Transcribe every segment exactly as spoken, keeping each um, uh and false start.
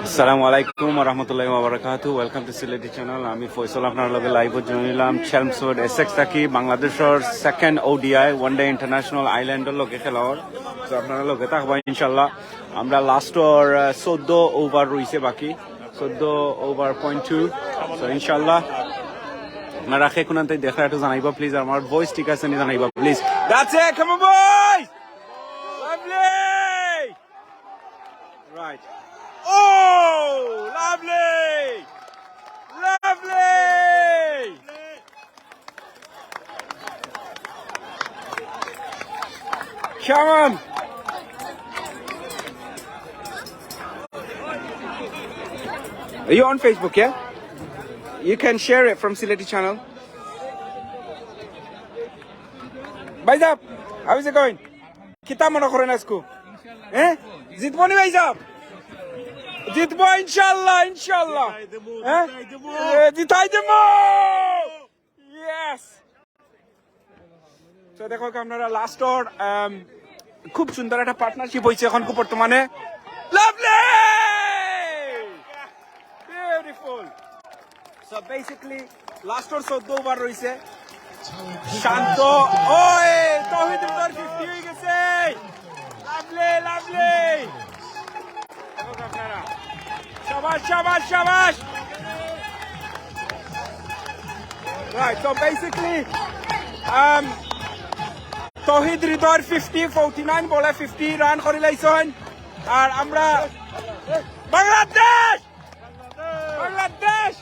আসসালামু আলাইকুম ওয়া রাহমাতুল্লাহি ওয়া বারাকাতুহু। Welcome to সিলেটি চ্যানেল। আমি ফয়সল, আপনার লগে লাইভে জয়েন হইলাম চেলমসফোর্ড এসেক্স থাকি। বাংলাদেশর second ODI one day international আয়ারল্যান্ডর লগে খেলা অর। তো আপনারা লগে থাকবা ইনশাআল্লাহ। আমরা লাস্টর চোদ্দ ওভার রইছে বাকি, চোদ্দ ওভার পয়েন্ট টু। তো ইনশাআল্লাহ আপনারা কে কুনান্তাই দেখরা একটু জানাইবা প্লিজ। আমার ভয়েস ঠিক আছে নি জানাইবা please. That's it, come on boys! Lovely! Right. Oh, lovely! Lovely! Come on! Are you on Facebook, yeah? You can share it from Sileti channel. Bhai sahab, how is it going? কিতা মনে করেন আজকু? হ্যাঁ? জিতবো নি ভাই সাহেব? জিতবো ইনশাআল্লাহ, ইনশাআল্লাহ। হ্যাঁ? এ, জিতাই দিমু। Yes। তো দেখো আপনারা লাস্টর, আম, খুব সুন্দর একটা পার্টনারশিপ হইছে এখন খুব বর্তমানে। Lovely! Beautiful! So basically লাস্টর চোদ্দ ওভার রইছে। শান্ত, ওই তৌহিদ হৃদয়র ফিফটি হই গেছে। Lovely, lovely! শাবাশ, শাবাশ, শাবাশ! Right, so basically, um, তৌহিদ হৃদয়র ফিফটি, ফর্টি নাইন বলে ফিফটি রান করি লাইছইন। আর আমরা বাংলাদেশ! Bangladesh!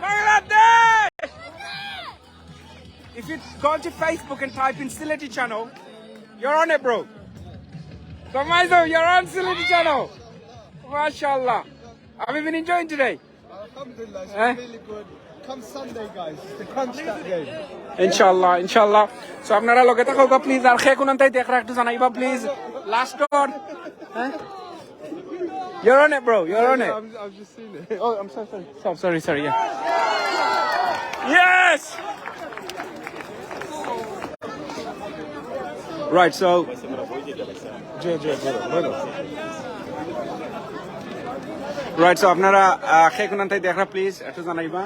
Bangladesh! If you go to Facebook and type in Sileti channel, you're on it, bro. So Maizul, you're on Sileti channel. Mashallah. Have you been enjoying today? Alhamdulillah, it's Eh? Really good. Come Sunday, guys. It's the crunch that game. ইনশাআল্লাহ, ইনশাআল্লাহ। So আপনারা লগে থাকো প্লিজ, আর কে কুনান্তাই দেখরা একটু জানাইবা প্লিজ। লাস্টর, হ্যাঁ? You're on it, bro. You're on it. I'm, I've just seen it. Oh, I'm so sorry. So sorry, sorry, yeah. Yes! Right, so জি, জি, বলো, বলো। Right, so আপনারা, আহ, কে কুনান্তাই দেখরা প্লিজ একটু জানাইবা।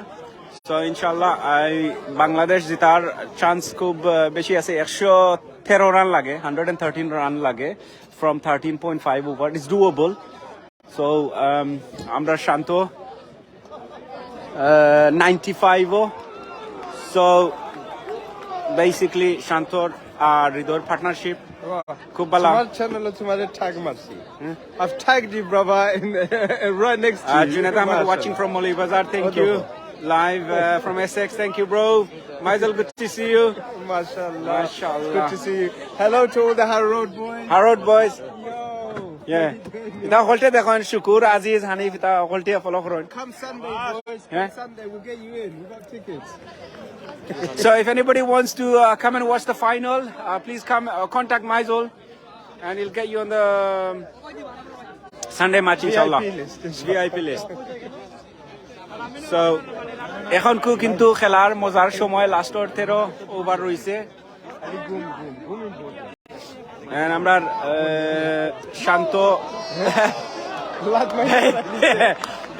So ইনশাআল্লাহ এই বাংলাদেশ জিতার চান্স খুব, আহ, বেশি আছে। একশো তেরো রান লাগে, হান্ড্রেড অ্যান্ড থার্টিন রান লাগে from thirteen point five over. It's doable. So, um, আমরা শান্ত, uh, নাইনটি ফাইভ ও। So basically শান্তর আর হৃদয়র পার্টনারশিপ খুব ভালা। তোমার চ্যানেলে তোমারে ট্যাগ মারছি। I've tagged you, brother, in, right next to you. Junaid Ahmed watching from Maulibazaar. Thank you. Live, uh, from Essex. Thank you, bro. Maizul, good to see you. Mashallah. Mashallah. Good to see you. Hello to all the Harrow Road boys. Harrow Road boys. Yo. Yeah. ইতা হকলতে দেখইন, শুকুর, আজিজ, হানিফ, ইতা হকলতে ফলো করইন। Come Sunday, boys. Come Sunday, we'll get you in. We got tickets. So if anybody wants to, uh, come and watch the final, uh, please come, uh, contact Maizul and he'll get you on the, um, Sunday match, ইনশাআল্লাহ। V I P list, ইনশাআল্লাহ। V I P list. So, এখনকু কিন্তু খেলার মজার সময়, লাস্টর তেরো ওভার রইছে। And আমরা, আহ, শান্ত।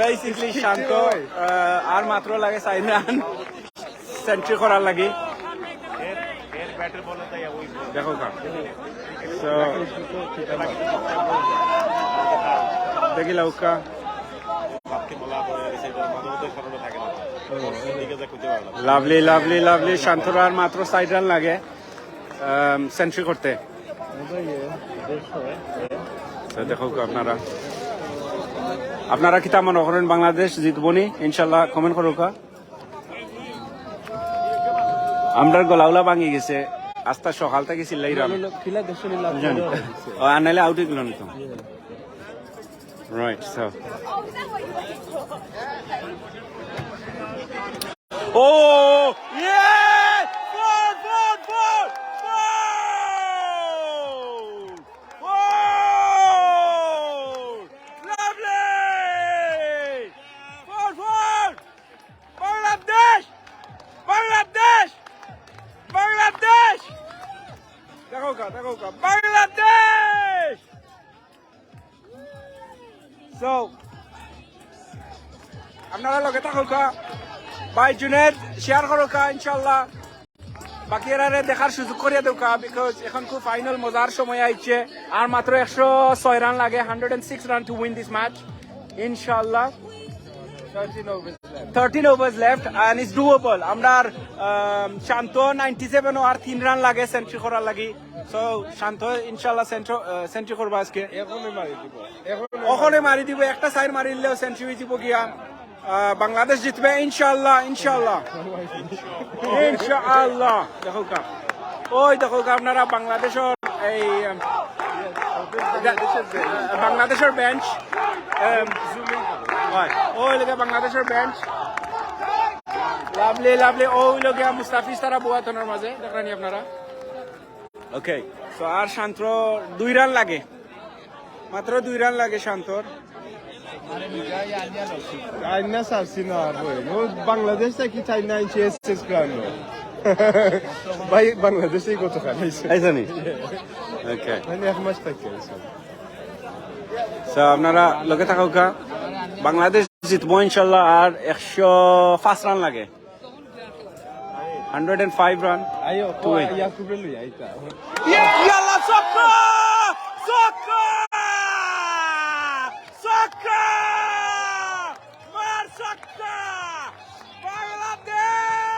Basically শান্ত, আহ, আর মাত্র লাগে চাইর রান সেঞ্চুরি করার লাগি। দেখো কা। So, দেখি লাউকা। Lovely, lovely, lovely। শান্তর আর মাত্র চাইর রান লাগে, আম, সেঞ্চুরি করতে। So, দেখো কা আপনারা। আপনারা কিতা মনে করইন বাংলাদেশ জিতবো নি? ইনশাআল্লাহ comment করো কা। আমরার গলাউলা ভাঙি গেছে, আস্তা সকাল থাকি চিল্লাইরাম। ও, আর নাইলে আউট অইগেলো নি তো। Right, so. Oh, yeah! Four, four, four, four! Four! Lovely! Four, four! Bangladesh! Bangladesh! বাংলাদেশ! দেখো কা, দেখো বাংলাদেশ। So আপনারা লগে থাকউক্কা, ভাই জুনেদ, শেয়ার করউক্কা ইনশাআল্লাহ। বাকি এরারে দেখার সুযোগ করিয়া দেউক্কা, because এখন খুব ফাইনাল মজার সময় আইছে। আর মাত্র একশো ছয় রান লাগে, hundred and six run to win this match. ইনশাআল্লাহ। Thirteen overs left and it's doable. আমরার, আম, শান্ত নাইনটি সেভেন ও আর তিন রান লাগে সেঞ্চুরি করার লাগি। So শান্ত ইনশাআল্লাহ সেঞ্চু-, আহ, সেঞ্চুরি করবা আজকে। এখনই মারি দিব। এখনই অখনে মারি দিব, একটা চাইর মারিলেও সেঞ্চুরি অইযিবো গিয়া। আহ, বাংলাদেশ জিতবে ইনশাআল্লাহ, ইনশাআল্লাহ। ইনশাআল্লাহ। দেখউক্কা, ওই দেখউক্কা আপনারা বাংলাদেশর এই, আম, বাংলাদেশর বেঞ্চ, আম, অয়, ওই লগে বাংলাদেশর বেঞ্চ। Lovely, lovely. ওই লগে মুস্তাফিজ তারা বওয়াতনর মাঝে, দেখরানি আপনারা। Okay, so আর শান্তর দুই রান লাগে, মাত্র দুই রান লাগে শান্তর। চাইনা ছাড়ছি না আর বই। ও বাংলাদেশ থাকি চাইনা আনছে এস এস প্রাণ। ভাই, বাংলাদেশেই গতকাল আইছে। আইছে নি? Okay. মানে এক মাস থাকি আইছে। So আপনারা লগে থাকউক্কা, বাংলাদেশ জিতবো ইনশাআল্লাহ। আর একশো পাঁচ রান লাগে, hundred and five run. IO, to win. ইয়াকুবরে লই আইতা। ইয়াল্লা, ছক্কা! ছক্কা! ছক্কা! মার ছক্কা! বাংলাদেশ!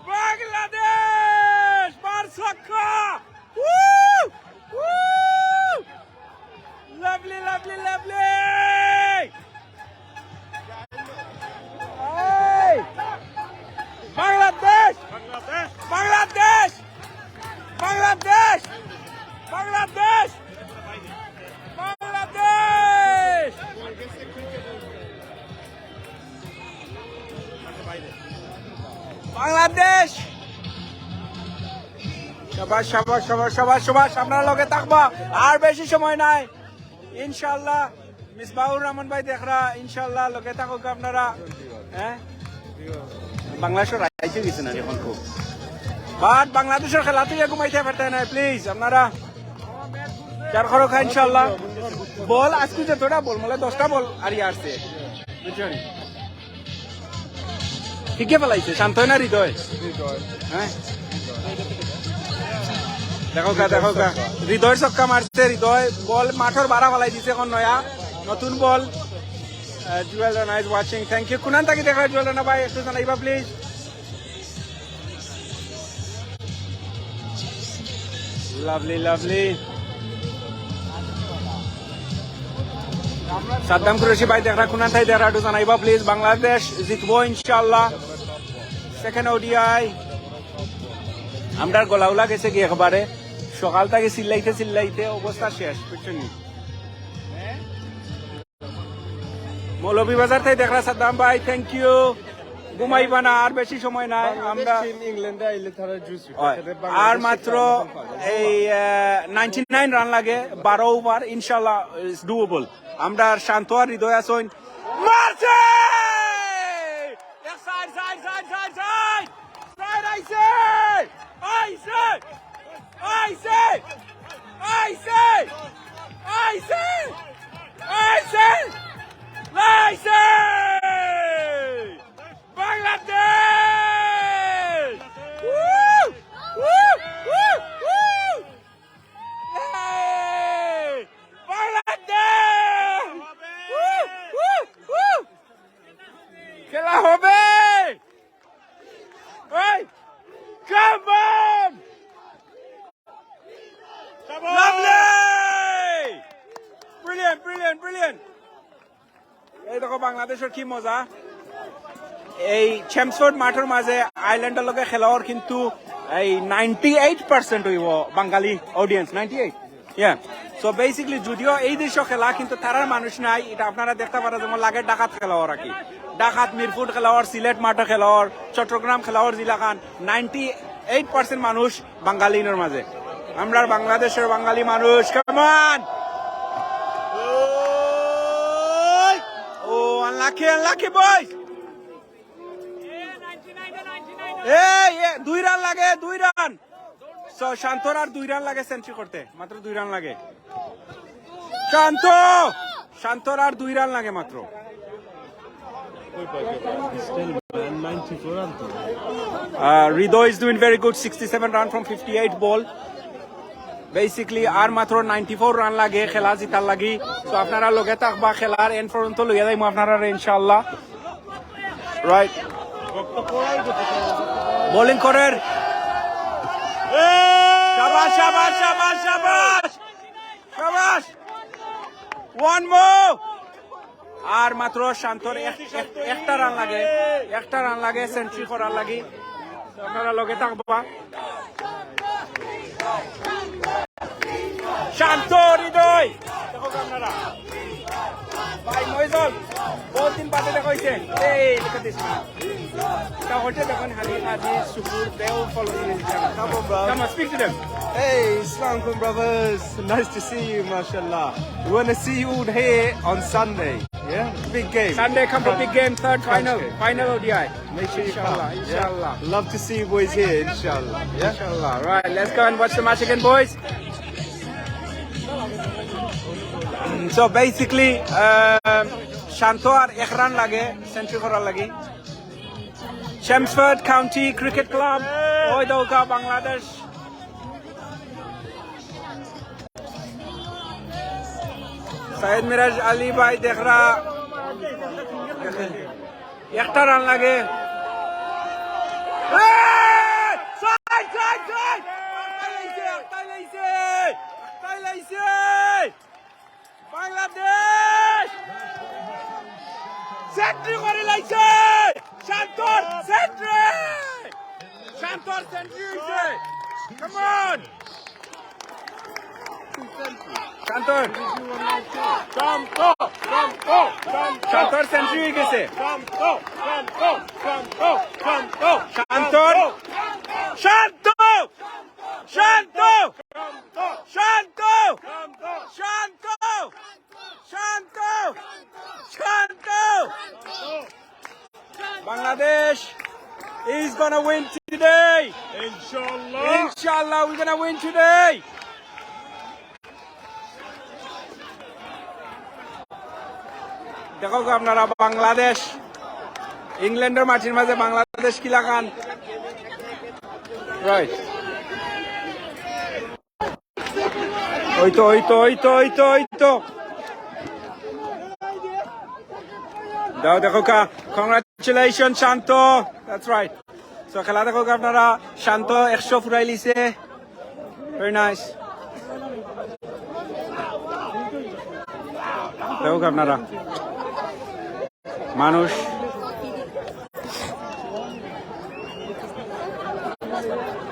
বাংলাদেশ! মার ছক্কা! Woo! Woo! Lovely, lovely, lovely! এই! বাংলাদেশ! বাংলাদেশ! বাংলাদেশ! বাংলাদেশ! বাংলাদেশ! বাংলাদেশ! সাবাস, সাবাস, সাবাস, সাবাস, সাবাস। আপনারা লগে থাকবা, আর বেশি সময় নাই। ইনশাআল্লাহ, মিসবাহুর রহমান ভাই দেখরা, ইনশাআল্লাহ, লগে থাকউক্কা আপনারা। হ্যাঁ? বাংলাদেশর রাইতে গেছে না এখন খুব। But বাংলাদেশর খেলা তো ইয়া ঘুমাইতে পারতে না, please, আপনারা শেয়ার করউক্কা, ইনশাআল্লাহ। বল আজকে যতটা বল, মানে দশটা বল আর ইয়ে আসছে। বুঝছেন? কে কে ফালাইছে? শান্ত না হৃদয়? হৃদয়। হ্যাঁ? দেখউক্কা, দেখউক্কা। হৃদয় ছক্কা মারছে, হৃদয়। বল মাঠর বারা ফালাই দিছে এখন নয়া। নতুন বল। আহ, Jewel Rana is watching. Thank you. কুনান থাকি দেখরা জুয়েল রানা ভাই? একটু জানাইবা, please. Lovely, lovely. সাদ্দাম কুরেশি ভাই দেখরা, কুনান থাকি দেখরা, একটু জানাইবা, please. বাংলাদেশ জিতবো ইনশাআল্লাহ। Second ODI. আমরার গলাউলা গেছে গিয়া একবারে। সকাল থাকি চিল্লাইতে চিল্লাইতে অবস্থা শেষ, বুঝছইন নি? মৌলভীবাজার থাকি দেখরা সাদ্দাম ভাই, thank you. ঘুমাইবা না, আর বেশি সময় নাই। বাংলাদেশ আমরা team ইংল্যান্ডে আইলে তারা জুস অয়। আর মাত্র এই, আহ, নাইনটি নাইন রান লাগে, বারো ওভার, ইনশাআল্লাহ, it's doable. আমরার শান্ত আর হৃদয় আছইন। মারছে! এক side, side, side, side, side! Side আইছে! আইছে! আইছে! আইছে! আইছে! আইছে! আইছে! Bangladesh! Woo! Woo! Woo! Woo! এই! বাংলাদেশ! Woo! Woo! Woo! খেলা হবে! এই! Come on! Lovely! Brilliant, brilliant, brilliant! এই দেখো বাংলাদেশর কি মজা। এই চেমসফোর্ড মাঠর মাঝে আয়ারল্যান্ডর লগে খেলা অর, কিন্তু এই ninety eight percent অইবো বাঙালি audience, ninety eight। Yeah. So basically যদিও এই দেশো খেলা, কিন্তু তারার মানুষ নাই, ইটা আপনারা দেখতা পারা যেমন লাগে ঢাকাত খেলা অর আর কি। ঢাকাত মিরপুর খেলা অর, সিলেট মাঠো খেলা অর, চট্টগ্রাম খেলা অর, জিলাখান ninety eight percent মানুষ বাঙালি ইনোর মাঝে। আমরার বাংলাদেশর বাঙালি মানুষ, come on! ওই! ও, unlucky, unlucky boys! এই, এ, দুই রান লাগে, দুই রান। তো শান্তর আর দুই রান লাগে সেঞ্চুরি করতে, মাত্র দুই রান লাগে। শান্ত, শান্তর আর দুই রান লাগে মাত্র। Still, man, ninety-four run তো। Uh, Hridoy is doing very good, sixty-seven run from fifty-eight ball. Basically, আর মাত্র ninety-four রান লাগে খেলা জিতার লাগি। তো আপনারা লগে থাকবা, খেলার এন্ড পর্যন্ত লইয়া যাইমু আপনারা ইনশাআল্লাহ। রাইট, বোলিং করের। শাবাশ, শাবাশ, শাবাশ, শাবাশ, শাবাশ। One more. আর মাত্র শান্তর এক-, এক-, একটা রান লাগে, একটা রান লাগে সেঞ্চুরি করার লাগি। আপনারা লগে থাকবা। শান্ত, হৃদয়। দেখো আপনারা। ভাই মইজল, বহুত দিন বাদে দেখা হইছে। এই, look at this man। তা হচ্ছে দেখুন, হাজি, হাজি, শুকুর, দেও, follow করে দিচ্ছি আমরা। Come on, bro. Come on, speak to them. Hey, Islam brothers. Nice to see you, mashallah. We wanna see you here on Sunday. Yeah? Big game. Sunday, come for big game, third final. Final O D I. Make sure you come. Inshallah, yeah? Inshallah. Love to see you boys here, inshallah. Yeah? Inshallah. Right, let's go and watch the match again, boys. So basically, um, শান্ত আর এক রান লাগে সেঞ্চুরি করার লাগি। Chelmsford County Cricket Club, ওই দেখো বাংলাদেশ। সাইদ মিরাজ আলী ভাই দেখরা, একটা রান লাগে। এই! সাইদ, সাইদ, সাইদ! আটকাই লাইছে, আটকাই লাইছে, আটকাই লাইছে! বাংলাদেশ সেঞ্চুরি করে লাইছে! শান্তর সেঞ্চুরি! শান্তর সেঞ্চুরি হইছে! Come on! শান্ত! শান্ত! শান্ত! শান্ত! শান্তর সেঞ্চুরি হয়ে গেছে! শান্ত! শান্ত! শান্ত! শান্ত! শান্তর! শান্ত! শান্ত! শান্ত! শান্ত! শান্ত! শান্ত! Bangladesh is gonna win today. Inshallah. Inshallah, we're gonna win today. দেখো আপনারা বাংলাদেশ, ইংল্যান্ডর মাটির মাঝে বাংলাদেশ কিলাখান। রাইট। ওই তো, ওই তো, ওই তো, ওই তো, ওই তো। দাও দেখো কা, congratulations শান্ত। That's right. So খেলা দেখো আপনারা, শান্ত একশো ফুরাই লিছে। Very nice. দেখো আপনারা। মানুষ।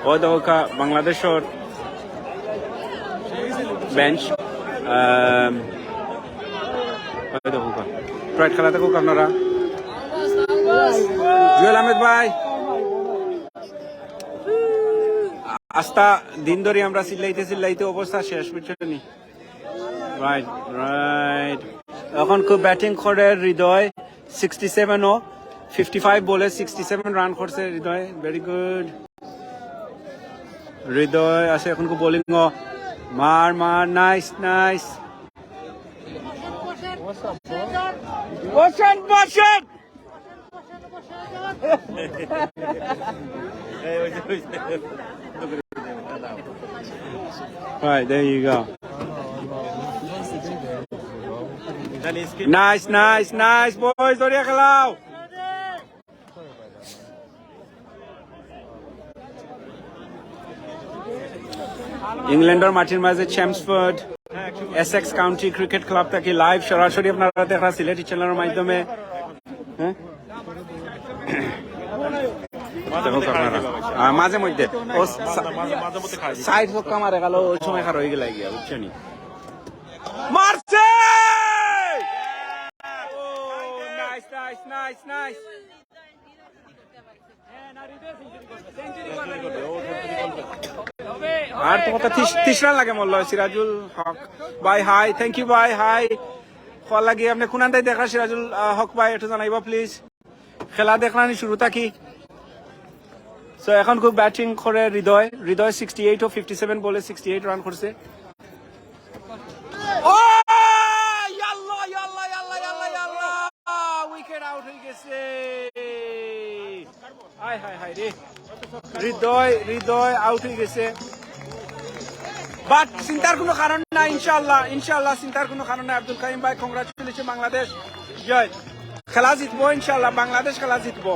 ও দেখো কা-, বাংলাদেশর বেঞ্চ। আম, ও দেখো কা-, রাইট, খেলা দেখো আপনারা। জুয়েল আহমেদ ভাই। আস্তা দিন ধরি আমরা চিল্লাইতে চিল্লাইতে অবস্থা শেষ, বুঝছো নি? Right, right. এখন খুব ব্যাটিং করে হৃদয়, সিক্সটি সেভেন ও, ফিফটি ফাইভ বলে সিক্সটি সেভেন রান করছে হৃদয়, ভেরি গুড। হৃদয় আছে এখন খুব বোলিং ও, মার, মার, নাইস, নাইস। বসেন, বসেন। Right, there you go. Nice, nice, nice, boys, ধরিয়া খেলাও। ইংল্যান্ডর মাটির মাঝে Chelmsford Essex county cricket club থাকি লাইভ সরাসরি আপনারা দেখরা সিলেটি চ্যানেলের মাধ্যমে। হ্যাঁ? দেখো আপনারা, আহ, মাঝে মধ্যে ও সা-, সাইড ছক্কা মারে গেল, ওই সময় খারাপ হয়ে গেল গিয়া, বুঝছো নি? মারছে! ও, নাইস, নাইস, নাইস, নাইস। আর তো কথা তিস-, তিসরা লাগে মল্ল, সিরাজুল হক ভাই, হাই, thank you ভাই, হাই। কল লাগি আপনি কোনানটাই দেখা সিরাজুল, আহ, হক ভাই, একটু জানাইবা প্লিজ। খেলা দেখলানি শুরু থাকি। So এখন খুব ব্যাটিং করে হৃদয়। হৃদয় সিক্সটি এইট ও ফিফটি সেভেন বলে সিক্সটি এইট রান করছে। ও, ইয়াল্লা, ইয়াল্লা, ইয়াল্লা, ইয়াল্লা, ইয়াল্লা। উইকেট আউট হয়ে গেছে। হায়, হায়, হায় রে। হৃদয়, হৃদয় আউট হয়ে গেছে। বাট চিন্তার কোনো কারণ নাই, ইনশাআল্লাহ, ইনশাআল্লাহ চিন্তার কোনো কারণ নাই। আব্দুল কাইম ভাই, কংগ্রাচুলেশন, বাংলাদেশ জয়। খেলা জিতবো ইনশাআল্লাহ, বাংলাদেশ খেলা জিতবো।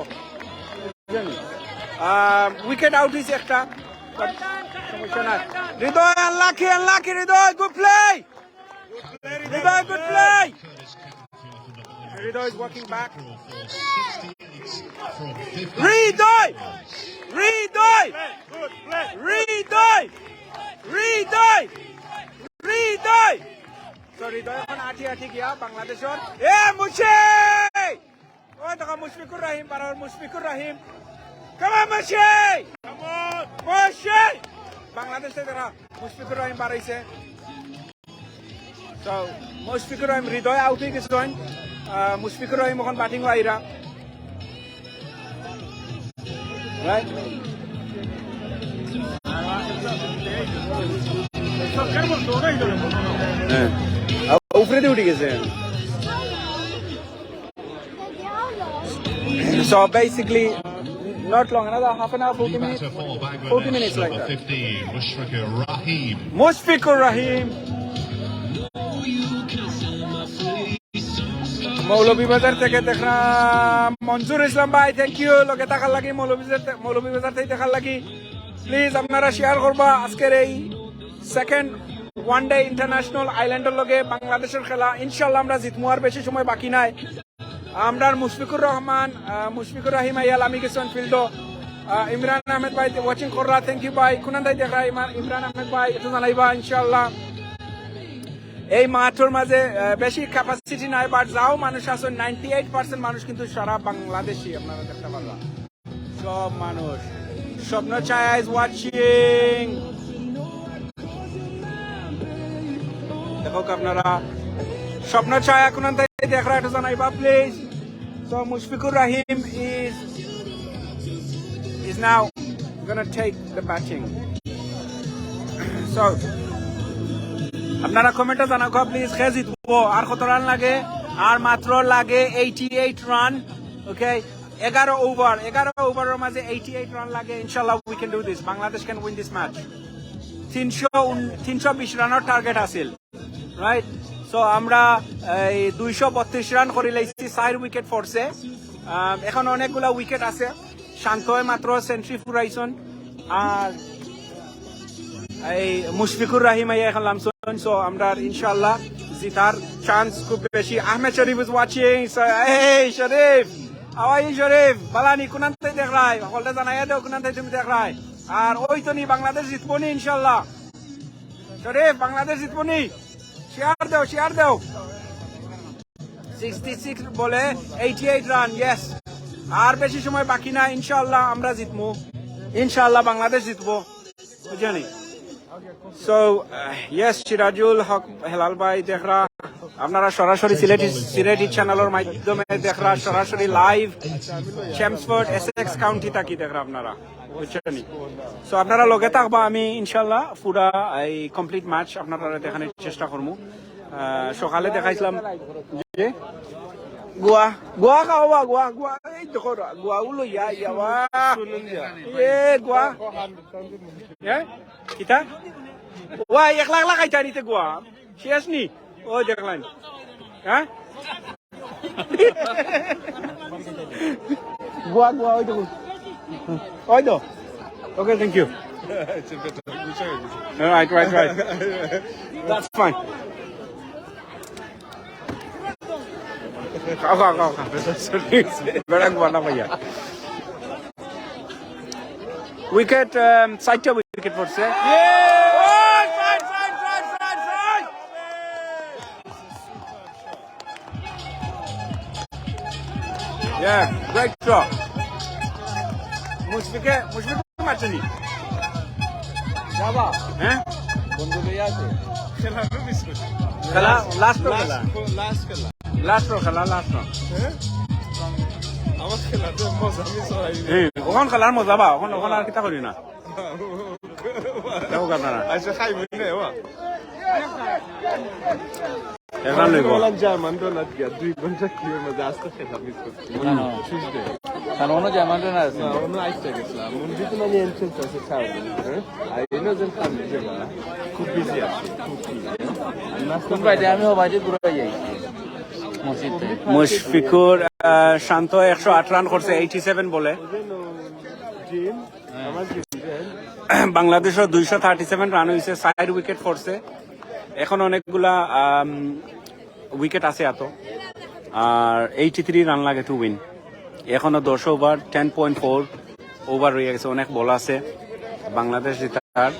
উইকেট আউট হয়েছে একটা, but সমস্যা নাই। Hridoy unlucky, unlucky Hridoy, good play. Hridoy, good play. Hridoy is walking back. Hridoy, Hridoy, Hridoy, Hridoy, Hridoy. So Hridoy এখন আটি আটি গিয়া বাংলাদেশর। এ মুশে! ওই দেখো মুশফিকুর রহিম, বারবার মুশফিকুর রহিম। Come on, মুশে! মুশে! বাংলাদেশ থাকি দেখো মুশফিকুর রহিম বাড়াইছে। So মুশফিকুর রহিম, হৃদয় আউট হয়ে গেছে। আহ, মুশফিকুর রহিম এখন ব্যাটিং আইরা। রাইট? হ্যাঁ। আ, উপরে দিয়ে উঠে গেছে। So basically, not long, another half an hour, forty minutes, forty minutes like that. Mushfiqur Rahim. Moulvibazar থেকে দেখরা মঞ্জুর ইসলাম ভাই, thank you। লগে থাকার লাগি, মৌলভীবাজার থে-, মৌলভীবাজার থেকে দেখার লাগি। প্লিজ আপনারা শেয়ার করবা আজকের এই সেকেন্ড ওয়ান ডে ইন্টারন্যাশনাল আয়ারল্যান্ডর লগে বাংলাদেশের খেলা। ইনশাআল্লাহ আমরা জিতমু, আর বেশি সময় বাকি নাই। আমরার মুশফিকুর রহমান, আহ, মুশফিকুর রহিম আইয়া লামি গেছইন ফিল্ডো। আহ, ইমরান আহমেদ ভাই ওয়াচিং কররা, thank you ভাই। কুনান থাকি দেখরা ইমা-, ইমরান আহমেদ ভাই, একটু জানাইবা ইনশাআল্লাহ। এই মাঠর মাঝে, আহ, বেশি ক্যাপাসিটি নাই, বাট যাও মানুষ আছইন, নাইনটি এইট পার্সেন্ট মানুষ কিন্তু সারা বাংলাদেশি, আপনারা দেখতে পারবা। সব মানুষ। স্বপ্ন ছায়া is watching। দেখো আপনারা, স্বপ্ন ছায়া কুনান থাকি দেখরা একটু জানাইবা, please. So Mushfiqur Rahim is, is now gonna take the batting. So আপনারা কমেন্টে জানাও প্লিজ, কে জিতবো, আর কত রান লাগে? আর মাত্র লাগে এইটি এইট রান। ওকে, এগারো ওভার, এগারো ওভারের মাঝে এইটি এইট রান লাগে। ইনশাআল্লাহ we can do this, Bangladesh can win this match। তিনশো উন-, তিনশো বিশ রানের টার্গেট আছিল, রাইট? সো আমরা এই দুইশো বত্রিশ রান করি লাইছি, চার উইকেট পড়ছে। আম, এখন অনেকগুলা উইকেট আছে, শান্ত হয়ে মাত্র সেঞ্চুরি ফুরাইছইন, আর এই মুশফিকুর রহিম আইয়া এখন লামছইন। সো আমরা ইনশাআল্লাহ জিতার চান্স খুব বেশি। আহমেদ শরীফ is watching। So, এই শরীফ, how are you শরীফ? বালানি, কুনান থাকি দেখরায়? হকলটা জানাইয়া দেও কুনান থাকি তুমি দেখরায়। আর ওই তো নি, বাংলাদেশ জিতবো নি ইনশাআল্লাহ। শরীফ, বাংলাদেশ জিতবো নি? শেয়ার দেও, শেয়ার দেও। সিক্সটি সিক্স বলে এইটি এইট রান, ইয়েস। আর বেশি সময় বাকি না, ইনশাআল্লাহ আমরা জিতমু, ইনশাআল্লাহ বাংলাদেশ জিতবো, বুঝছনি? সো ইয়েস, সিরাজুল হক হেলাল ভাই দেখরা, আপনারা সরাসরি সিলেটি, সিলেটি চ্যানেলের মাধ্যমে দেখরা, সরাসরি লাইভ চেমসফোর্ড, এসেক্স কাউন্টি থাকি দেখরা আপনারা, বুঝছনি? সো আপনারা লগে থাকবা, আমি ইনশাআল্লাহ পুরা এই কমপ্লিট ম্যাচ আপনারা দেখানোর চেষ্টা করমু। আহ, সকালে দেখাইছিলাম যে গোয়া, গোয়া খাওয়া, গোয়া, গোয়া, এই দেখো রা, গোয়া উলো ইয়া, ইয়া, ওয়া। এ, গোয়া। হ্যাঁ? কিতা? ওয়া, একলা একলা খাইতা নিতে গোয়া। শেষ নি? ও দেখলাম। হ্যাঁ? গোয়া, গোয়া, ওই দেখো। ওই তো। Okay, thank you. Right, right, right. That's fine. খাও, খাও, খাও, খাও। বেটা গোয়া না ভাইয়া। উইকেট, আম, চারটা উইকেট পড়ছে। Yeah, great throw. মুশফিকে, মুশফিক মারছনি? যাবা? হ্যাঁ? বন্ধু লইয়া আছে। খেলা লাস্ট খেলা। লাস্ট খেলা। লাস্ট খেলা, লাস্ট। হ্যাঁ? আমার খেলাতে মজা মিস হয়। হ্যাঁ, ওখান খেলার মজা বা, ওখান, ওখান আর কিতা করি না। দেখো আপনারা। আচ্ছা, খাইবেন না, বাবা। এখন লইব। বললাম, জার্মান ডোনাট গিয়া দুই ঘন্টা কিউর মধ্যে আস্তে খেলা মিস করছি। না, না। Tuesday। কারণ অন্য জার্মান ডোনাট আছে। না, অন্য আইসটা গেছিলাম। মন্দির তো মানে এন্ট্রেন্স আছে, খাওয়া যাবে, হ্যাঁ? আর এনে যে খাওয়া যাবে, খুব বিজি আছে, খুব কি। কোন বাইরে আমি ও বাইরে ঘুরে যাই। মসজিদ থেকে। মুশফিকুর, আহ, শান্ত একশো আট রান করছে, এইটি সেভেন বলে। জিম, আমার জিম, বাংলাদেশও দুইশো থার্টি সেভেন রান হইছে, চার উইকেট পড়ছে। এখন অনেকগুলা, আম, উইকেট আছে এত, আর এইটি থ্রি রান লাগে টু উইন। এখনো দশ over, ten point four over রয়ে গেছে, অনেক বল আছে। বাংলাদেশ জেতার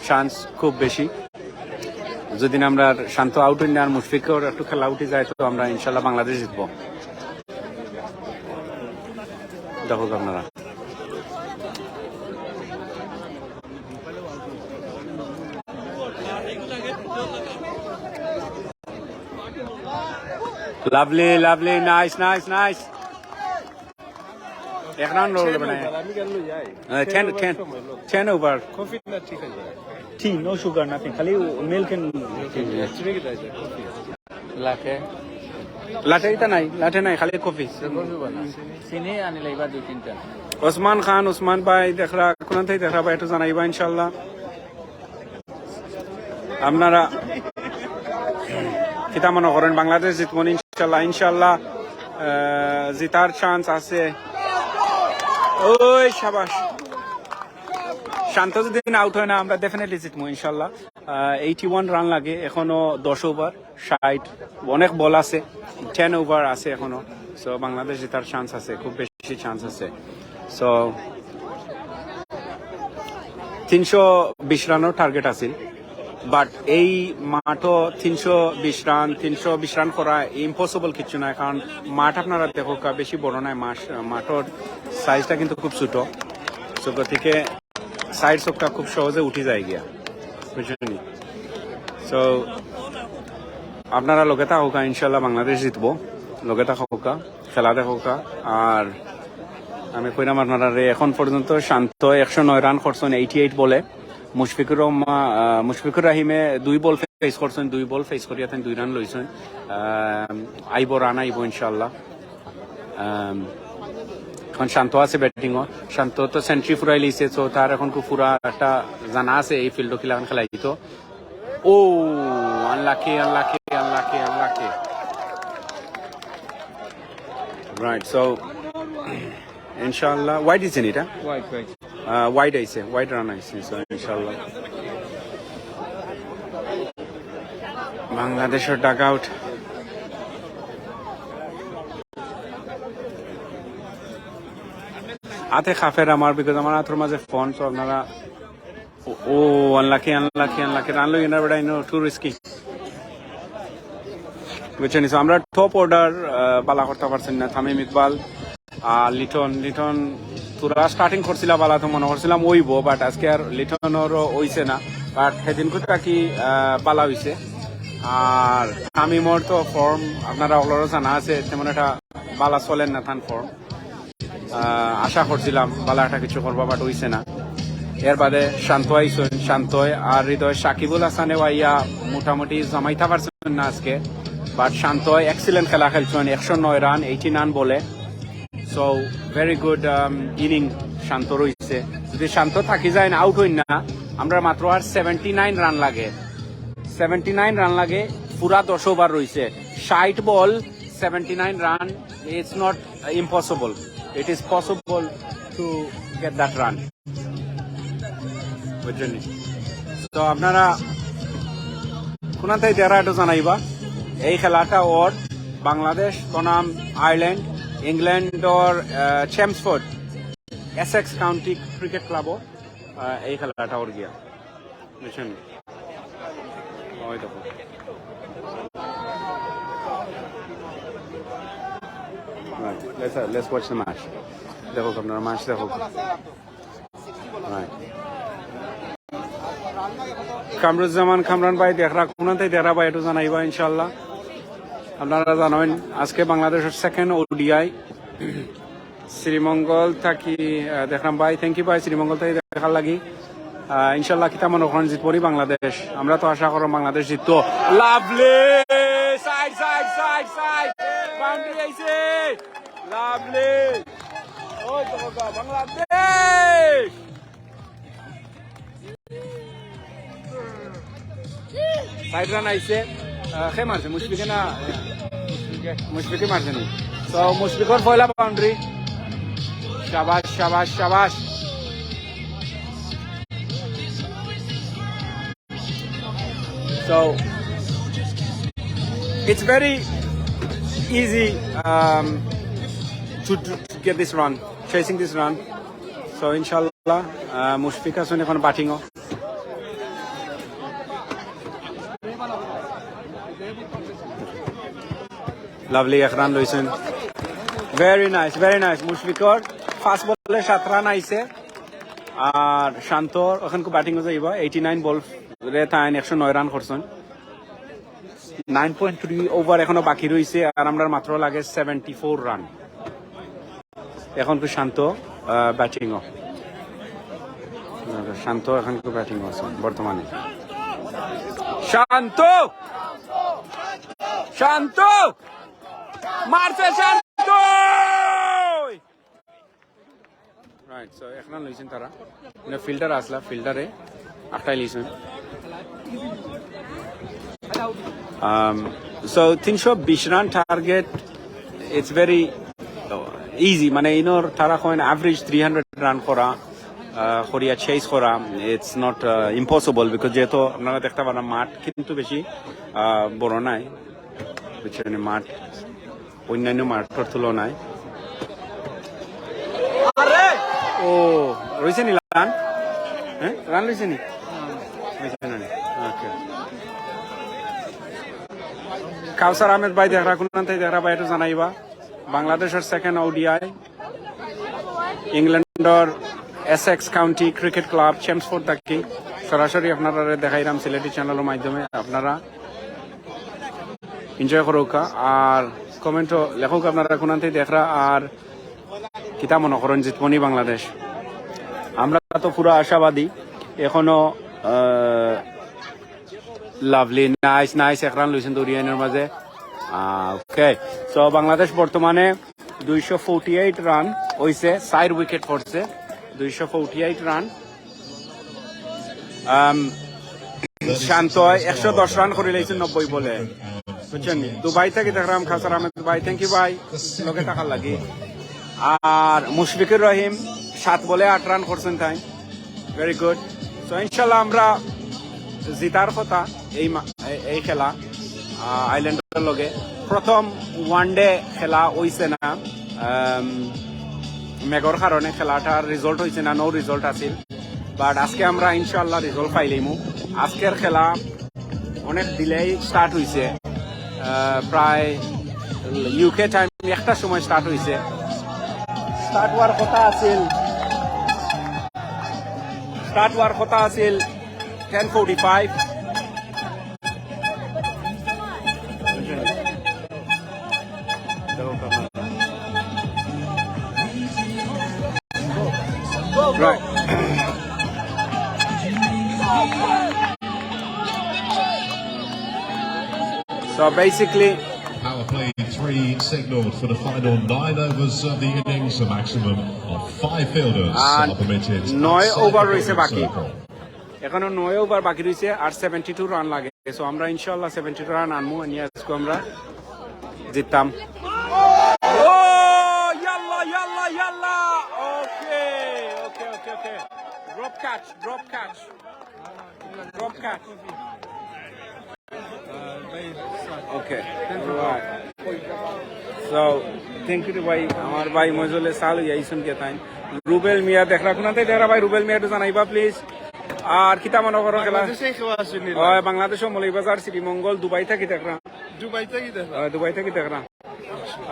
চান্স খুব বেশি। যদি না আমরা শান্ত আউট হই না আর মুশফিকর একটু খেলা উঠে যায়, তো আমরা ইনশাল্লাহ বাংলাদেশ জিতবো। দেখো আপনারা। Lovely, lovely, nice, nice, nice. এক রান রোল মানে। আমি কেন লই যাই? Ten, ten, ten over. Coffee না ঠিক আছে? টি, নো সুগার, নাথিং। খালি মিল্ক এন্ড। ঠিক আছে, কফি। লাটে? লাটে এটা নাই, লাটে নাই, খালি কফি। কফি বানা। চিনি আনি লইবা দুই তিনটা। ওসমান খান, ওসমান ভাই, দেখরা, কোন থেকে দেখরা ভাই, একটু জানাইবা ইনশাল্লাহ। আপনারা কিতা মনে করেন, বাংলাদেশ জিতবো নি ইনশাল্লাহ? ইনশাল্লাহ, আহ, জিতার চান্স আছে। ওই সাবাস। শান্ত যদি আউট হয় না, আমরা ডেফিনেটলি জিতবো ইনশাল্লাহ। এইটি ওয়ান রান লাগে, এখনো দশ ওভার, ষাট, অনেক বল আছে, টেন ওভার আছে এখনো। সো বাংলাদেশ জেতার চান্স আছে, খুব বেশি চান্স আছে। সো তিনশো বিশ রানর টার্গেট আছিল, বাট এই মাঠও তিনশো বিশ রান, তিনশো বিশ রান করা ইম্পসিবল কিচ্ছু নয়, কারণ মাঠ আপনারা দেখো কা বেশি বড় নয়, মাঠ, মাঠর সাইজটা কিন্তু খুব ছোট। সো গতিকে চাইর ছক্কা খুব সহজে উঠি যায় গিয়া, বুঝছইন নি? সো আপনারা লগে থাকউক্কা, ইনশাল্লাহ বাংলাদেশ জিতবো। লগে থাকউক্কা, খেলা দেখউক্কা। আর আমি কইরাম আপনারারে, এখন পর্যন্ত শান্ত একশো নয় রান করছইন এইটি এইট বলে। মুশফিকুর রহমান, আহ, মুশফিকুর রহিমে দুই বল ফেস করছইন, দুই বল ফেস করিয়া তাইন দুই রান লইছইন। আহ, আইবো, রান আইবো ইনশাল্লাহ। আম, এখন শান্ত আছে ব্যাটিংও। শান্ত তো সেঞ্চুরি ফুরাই লিছে, তো তার এখন খুব পুরা একটা জানা আছে এই ফিল্ডও কিলাখান খেলাইতো। ও, unlucky, unlucky, unlucky, unlucky. Right, so ইনশাআল্লাহ ওয়াইড দিছেন এটা। Wide, wide. আহ, ওয়াইড আইছে, ওয়াইড রান আইছে, সো ইনশাআল্লাহ। বাংলাদেশের ডাগ আউট। হাতে খাফের আমার, বিকজ আমার হাতের মাঝে ফোন, তো আপনারা, ও, ও, আনলাকি, আনলাকি, আনলাকি, রান লই না বেটা, ইনো টু রিস্কি। বুঝছেন? So, আমরা টপ অর্ডার, আহ, বালা করতে পারছেন না। তামিম ইকবাল আর লিটন, লিটন তোরা স্টার্টিং করছিলা বালা, তো মনে করছিলাম অইবো, বাট আজকে আর লিটনরও অইছে না। বাট সেদিন খুব বাকি, আহ, বালা অইছে। আর তামিমর তো ফর্ম আপনারা অকলরও জানা আছে, তেমন একটা বালা চলের না তান ফর্ম। আহ, আশা করছিলাম বালা একটা কিছু করবা, বাট অইছে না। এর বাদে শান্ত আইছইন, শান্তয় আর হৃদয়, সাকিবুল হাসানে আইয়া মোটামুটি জমাইতা পারছইন না আজকে, বাট শান্ত এক্সিলেন্ট খেলা খেলছইন, একশো নয় রান, এইটি নাইন বলে। সো ভেরি গুড ইনিং শান্ত রইছে। যদি শান্ত থাকি যায় না, আউট হইন না, আমরা মাত্র আর সেভেন্টি নাইন রান লাগে, সেভেন্টি নাইন রান লাগে পুরা দশ ওভার রইছে। ষাট ball, seventy nine run, it's not impossible, it is possible to get that run। বুঝছইন নি? তো আপনারা কোনান থাকি দেখরা একটু জানাইবা। এই খেলাটা অর বাংলাদেশ বনাম আয়ারল্যান্ড, ইংল্যান্ডর, আহ, চেমসফোর্ড এসেক্স কাউন্টি ক্রিকেট ক্লাবও, আহ, এই খেলাটা অর গিয়া। বুঝছইন নি? ওই দেখো। Right, let's, uh, let's watch the match. দেখো আপনারা ম্যাচ দেখো। Right. কামরুজ্জামান কামরান ভাই দেখরা, কোনান থাকি দেখরা ভাই একটু জানাইবা ইনশাআল্লাহ। আপনারা জানইন আজকে বাংলাদেশের সেকেন্ড ওডিআই শ্রীমঙ্গল থাকি, আহ, দেখরাম ভাই, thank you ভাই, শ্রীমঙ্গল থাকি দেখার লাগি। আহ, ইনশাল্লাহ কিতা মনো করইন, জিতবো নি বাংলাদেশ? আমরা তো আশা কররাম বাংলাদেশ জিততো। Lovely! Side, side, side, side! Boundary আইছে! লাভলি! ওই তো বাবা, বাংলাদেশ! সাইড রান আইছে। আহ, কে মারছে? মুশফিকে না? মুশফিকে মারছে নি? তো মুশফিকর পয়লা বাউন্ডারি। শাবাশ, শাবাশ, শাবাশ। So, it's very easy, um, to, to get this run, chasing this run. So, ইনশাল্লাহ, আহ, মুশফিক হাসান এখন ব্যাটিংও। লাভলি এক রান লইছেন। Very nice, very nice। Mushfiqur ফার্স্ট বলে সাত রান আইছে। আর শান্ত এখন ব্যাটিংও যাইবা। এইটি নাইন বল রে তাইন একশো নয় রান করছেন। নাইন পয়েন্ট থ্রি ওভার এখনো বাকি রইছে, আর আমরার মাত্র লাগে সেভেন্টি ফোর রান। এখন কি শান্ত, আহ, ব্যাটিংও। শান্ত এখন কি ব্যাটিং আছে বর্তমানে। শান্ত! শান্ত! মারছে শান্ত! রাইট, সো এক রান লইছেন তারা। মানে ফিল্ডার আসলা, ফিল্ডারে আটকাই লিছেন। Um, so তিনশো বিশ run target, it's very easy। মানে ইনোর তারা coin average three hundred run করা, আহ, করিয়া চেস করা, it's not, uh, impossible, because যেহেতু আপনারা দেখতে পারেন মাঠ কিন্তু বেশি, আহ, বড় নাই, বুঝছেন, মাঠ অন্যান্য মাঠর তুলনায়। ও, রইছে নি রান? হ্যাঁ, রান রইছে নি? রইছে না নি? ওকে। কাউসার আহমেদ ভাই দেখরা, কুনান থাকি দেখরা ভাই, একটু জানাইবা। বাংলাদেশর সেকেন্ড ওডিআই, ইংল্যান্ডর Essex county cricket club, Chelmsford থাকি সরাসরি আপনারারে দেখাইরাম সিলেটি চ্যানেলর মাধ্যমে। আপনারা এনজয় করুকা, আর কমেন্টও লেখুকা আপনারা কুনান থাকি দেখরা, আর কিতা মনো করইন জিতবো নি বাংলাদেশ? আমরা তো পুরা আশাবাদী এখনো। আহ, লাভলি, নাইস, নাইস, এক রান লইছেন দৌড়িয়াইনর মাঝে। ওকে, সো বাংলাদেশ বর্তমানে দুইশো ফোরটি এইট রান হইছে, চাইর উইকেট পড়ছে, দুইশো ফোরটি এইট রান। আম, শান্ত একশো দশ রান করি লাইছে নব্বই বলে, বুঝছেন নি? দুবাই থাকি দেখরাম কাউসার আহমেদ ভাই, থ্যাংক ইউ ভাই, লগে থাকার লাগি। আর মুশফিকুর রহিম সাত বলে আট রান করছেন তাইন। Very good. তো ইনশাল্লাহ আমরা জিতার কথা এই মা-, এই, এই খেলা, আহ, আয়ারল্যান্ডর লগে। প্রথম ওয়ান ডে খেলা হইছে না, আম, মেঘর কারণে খেলাটার রেজাল্ট হইছে না, নো রেজাল্ট আছিল। বাট আজকে আমরা ইনশাল্লাহ রেজাল্ট পাইলাইমু। আজকের খেলা অনেক ডিলে স্টার্ট হইছে, আহ, প্রায় ইউকে টাইম একটার সময় স্টার্ট হইছে। স্টার্ট হওয়ার কথা আছিল, স্টার্ট হওয়ার কথা আছিল ten forty five. Right. So basically, power play three signalled for the final nine overs of the innings, a maximum of five fielders are permitted. নয় ওভার রইছে বাকি। এখনো নয় ওভার বাকি রইছে, আর সেভেন্টি টু রান লাগে। So আমরা ইনশাআল্লাহ সেভেন্টি টু রান আনমু, নিয়ে আজকে আমরা জিততাম। ও, ইয়াল্লা, ইয়াল্লা, ইয়াল্লা। Okay, okay, okay, okay. Drop catch, drop catch. Drop catch. Okay. So, thank you ভাই, আমার ভাই মজলে সাল ইয়াইসুন কে তাইন। রুবেল মিয়া দেখরা, কুনান থাকি দেখরা ভাই, রুবেল মিয়া একটু জানাইবা প্লিজ। আর কিতা মনো করো খেলা? বাংলাদেশে কেউ আসেনি। ওই বাংলাদেশও মৌলভীবাজার, শ্রীমঙ্গল, দুবাই থাকি দেখরা। দুবাই থাকি দেখরা। ওই দুবাই থাকি দেখরা।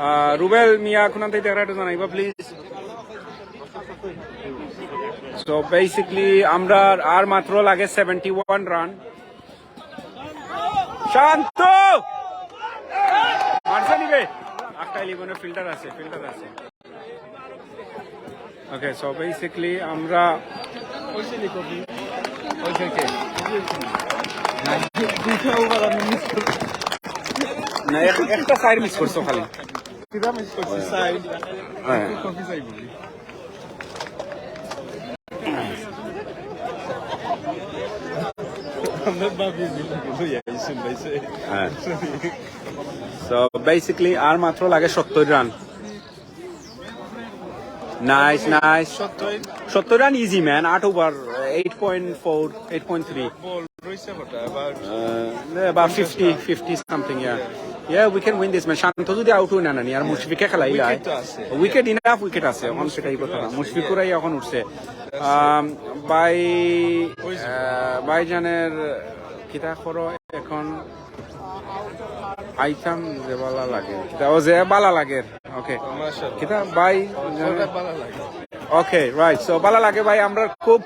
আহ, রুবেল মিয়া কুনান থাকি দেখরা একটু জানাইবা প্লিজ। So basically আমরা আর মাত্র লাগে সেভেন্টি ওয়ান রান। শান্ত! মারছে নিবে? আটকাইলি, মানে ফিল্ডার আছে, ফিল্ডার আছে। Okay, so basically আমরা না, এক- একটা সাইড মিস করছো খালি। হ্যাঁ। হ্যাঁ। So basically আর মাত্র লাগে সত্তর রান। Nice, nice. সত্তর রান ইজি, ম্যান। আট over, eight point four, eight point three. Ball রইছে কত? About Uh, about fifty, fifty something, yeah. Yeah, we can win this, man. শান্ত যদি আউট হয় না, না, আর মুশফিকে খেলাইলে উইকেট তো আছে। উইকেট, ইনাফ উইকেট আছে, এখন সেটাই কথা না। মুশফিকুরাই এখন উঠছে। আম, ভাই, আহ, ভাইজানের কিতা করো এখন? আইতাম যে বালা লাগে। কিতা ও যে বালা লাগে। ওকে। মাশাআল্লাহ। কিতা ভাই? ওটা ভালো লাগে। ওকে, রাইট। So বালা লাগে ভাই, আমরা খুব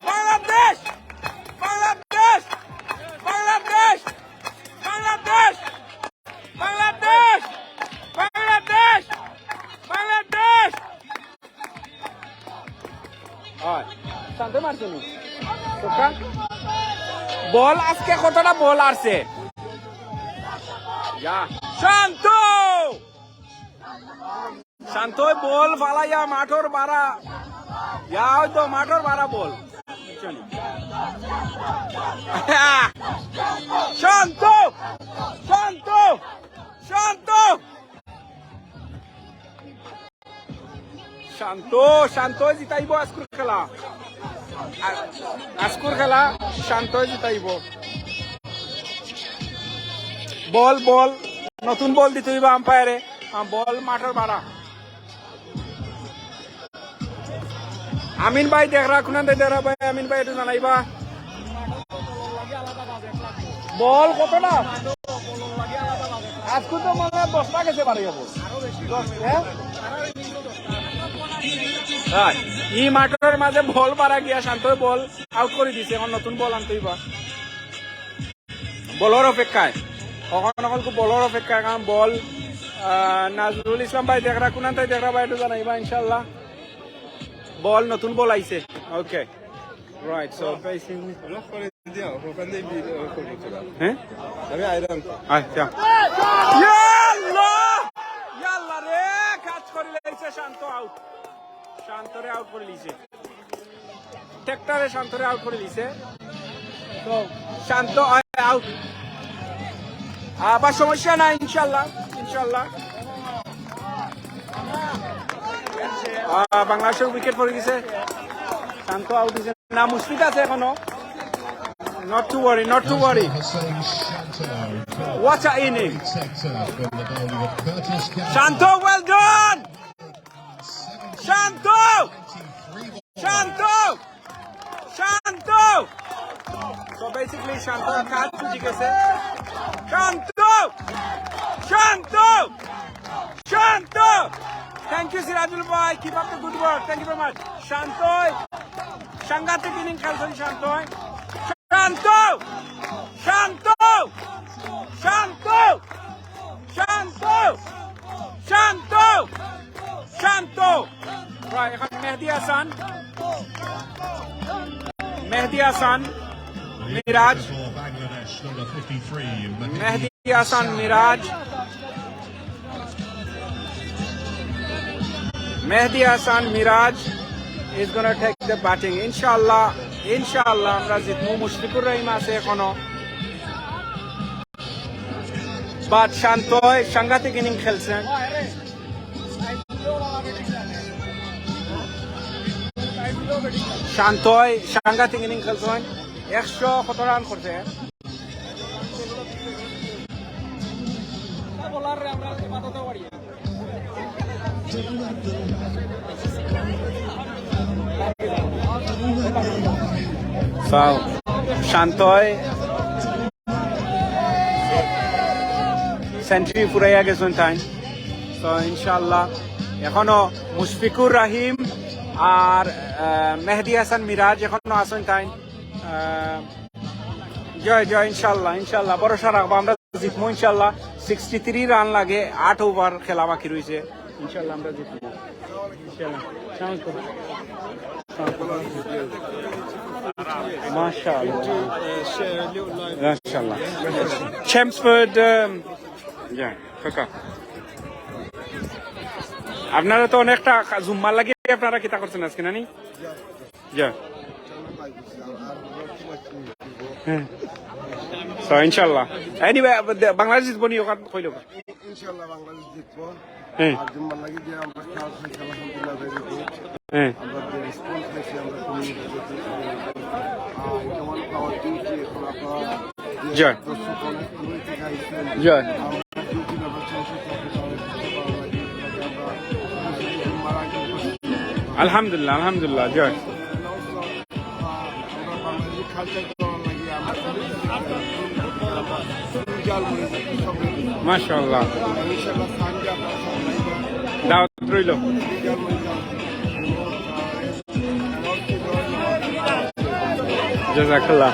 বাংলাদেশ! বাংলাদেশ! বাংলাদেশ! বাংলাদেশ! বাংলাদেশ! বাংলাদেশ! বাংলাদেশ! হয়। শান্ত মারছে নি? বল আজকে কতটা বল আসছে? ইয়া। শান্ত! শান্ত বল ফালাইয়া মাঠর বারা। ইয়া, ওই তো মাঠর বারা বল। শান্ত! শান্ত! শান্ত! শান্ত, শান্ত জিতাইব আজকুর খেলা। আ-, আজকুর খেলা শান্ত জিতাইব। বল, বল, নতুন বল দিতে হইব আম্পায়ারে। আ, বল মাঠর বারা। আমিন ভাই দেখরা, কুনান দে দেখরা ভাই, আমিন ভাই একটু জানাইবা। বল কতটা? আজকে তো মনে হয় দশটা গেছে বাড়ি যাবো। দশ, হ্যাঁ? হ্যাঁ, ই মাঠর মাঝে বল বারা গিয়া শান্ত বল আউট করে দিছে, এখন নতুন বল আনতে হইবা। বলর অপেক্ষায়, কখন কখন খুব বলর অপেক্ষায়, কারণ বল, আহ, নাজরুল ইসলাম ভাই দেখরা, কুনান তাই দেখরা ভাই একটু জানাইবা ইনশাল্লাহ। বল, নতুন বল আইছে। ওকে, রাইট। So basically, হ্যাঁ, আমি আইরাম। আচ্ছা। ইয়া আল্লাহ! ইয়া আল্লাহ রে, কাজ করে লাইছে শান্ত, আউট। শান্তরে আউট করে দিছে। ট্রাক্টরে শান্তরে আউট করে দিছে। তো শান্ত আউট। আবার সমস্যা নাই, ইনশাল্লাহ, ইনশাল্লাহ। আহ, বাংলাদেশের উইকেট পড়ে গেছে। শান্ত আউট হইছে না, মুশফিক আছে এখনো। Not to worry, not to worry. What a inning. Shanto, well done. Shanto! Shanto! Shanto! So basically শান্ত কাজ ছুটি গেছে। শান্ত! শান্ত! শান্ত! Thank you সিরাজুল ভাই, keep up the good work, thank you very much. শান্ত! সাংঘাতিক ইনিং খেলছেন শান্ত! শান্ত! শান্ত! শান্ত! শান্ত! শান্ত! শান্ত! রাইট, এখন মেহেদি হাসান, মেহেদি হাসান, মিরাজ, মেহেদি হাসান, মিরাজ, মেহেদি হাসান, Miraj is gonna take the batting. ইনশাআল্লাহ, ইনশাআল্লাহ আমরা জিতমু। মুশফিকুর রহিম আছে এখনো। But শান্তই সাংঘাতিক ইনিং খেলছেন। শান্তই সাংঘাতিক ইনিং খেলছেন, একশো কত রান করছে। So, শান্তই সেঞ্চুরি ফুরাইয়া গেছেন তাইন। So, ইনশাআল্লাহ, এখনো মুশফিকুর রহিম আর, আহ, মেহেদি হাসান মিরাজ এখনো আছেন তাইন। আহ, জয় জয়, ইনশাল্লাহ, ইনশাল্লাহ, ভরসা রাখবা, আমরা জিতমু ইনশাল্লাহ। সিক্সটি থ্রি রান লাগে, আট ওভার খেলা বাকি রইছে, ইনশাল্লাহ আমরা জিতমু। ইনশাল্লাহ। সালাম আলাইকুম। মাশাআল্লাহ। মাশাআল্লাহ। Chelmsford, um, yeah, খোকা। আপনারা তো অনেকটা জুম্মার লাগি আপনারা কিতা করছেন আজকে, নানি? Yeah. হ্যাঁ। So, ইনশাআল্লাহ। Anyway, বাংলাদেশ জিতবো নি, ওখান কইলো। ইনশাআল্লাহ বাংলাদেশ জিতবো। হ্যাঁ। আর জুম্মার লাগি যে আমরা খেলা খেলছি, আলহামদুলিল্লাহ, very good। হ্যাঁ। আমরা যে রেসপন্স পাইছি, আমরা কমিউনিটি করতে পারি। আর যেমন পাওয়ার দিয়েছি, এখন আপনারা যে জয়। দর্শক অনেক দূর থেকে আইছেন। জয়। আমরা ডিউটি ব্যবস্থা অনেক কিছু ভালো লাগে। আমরা আলহামদুলিল্লাহ, আলহামদুলিল্লাহ, জয়। মাশাআল্লাহ। দাওয়াত রইল। জাযাকাল্লাহ।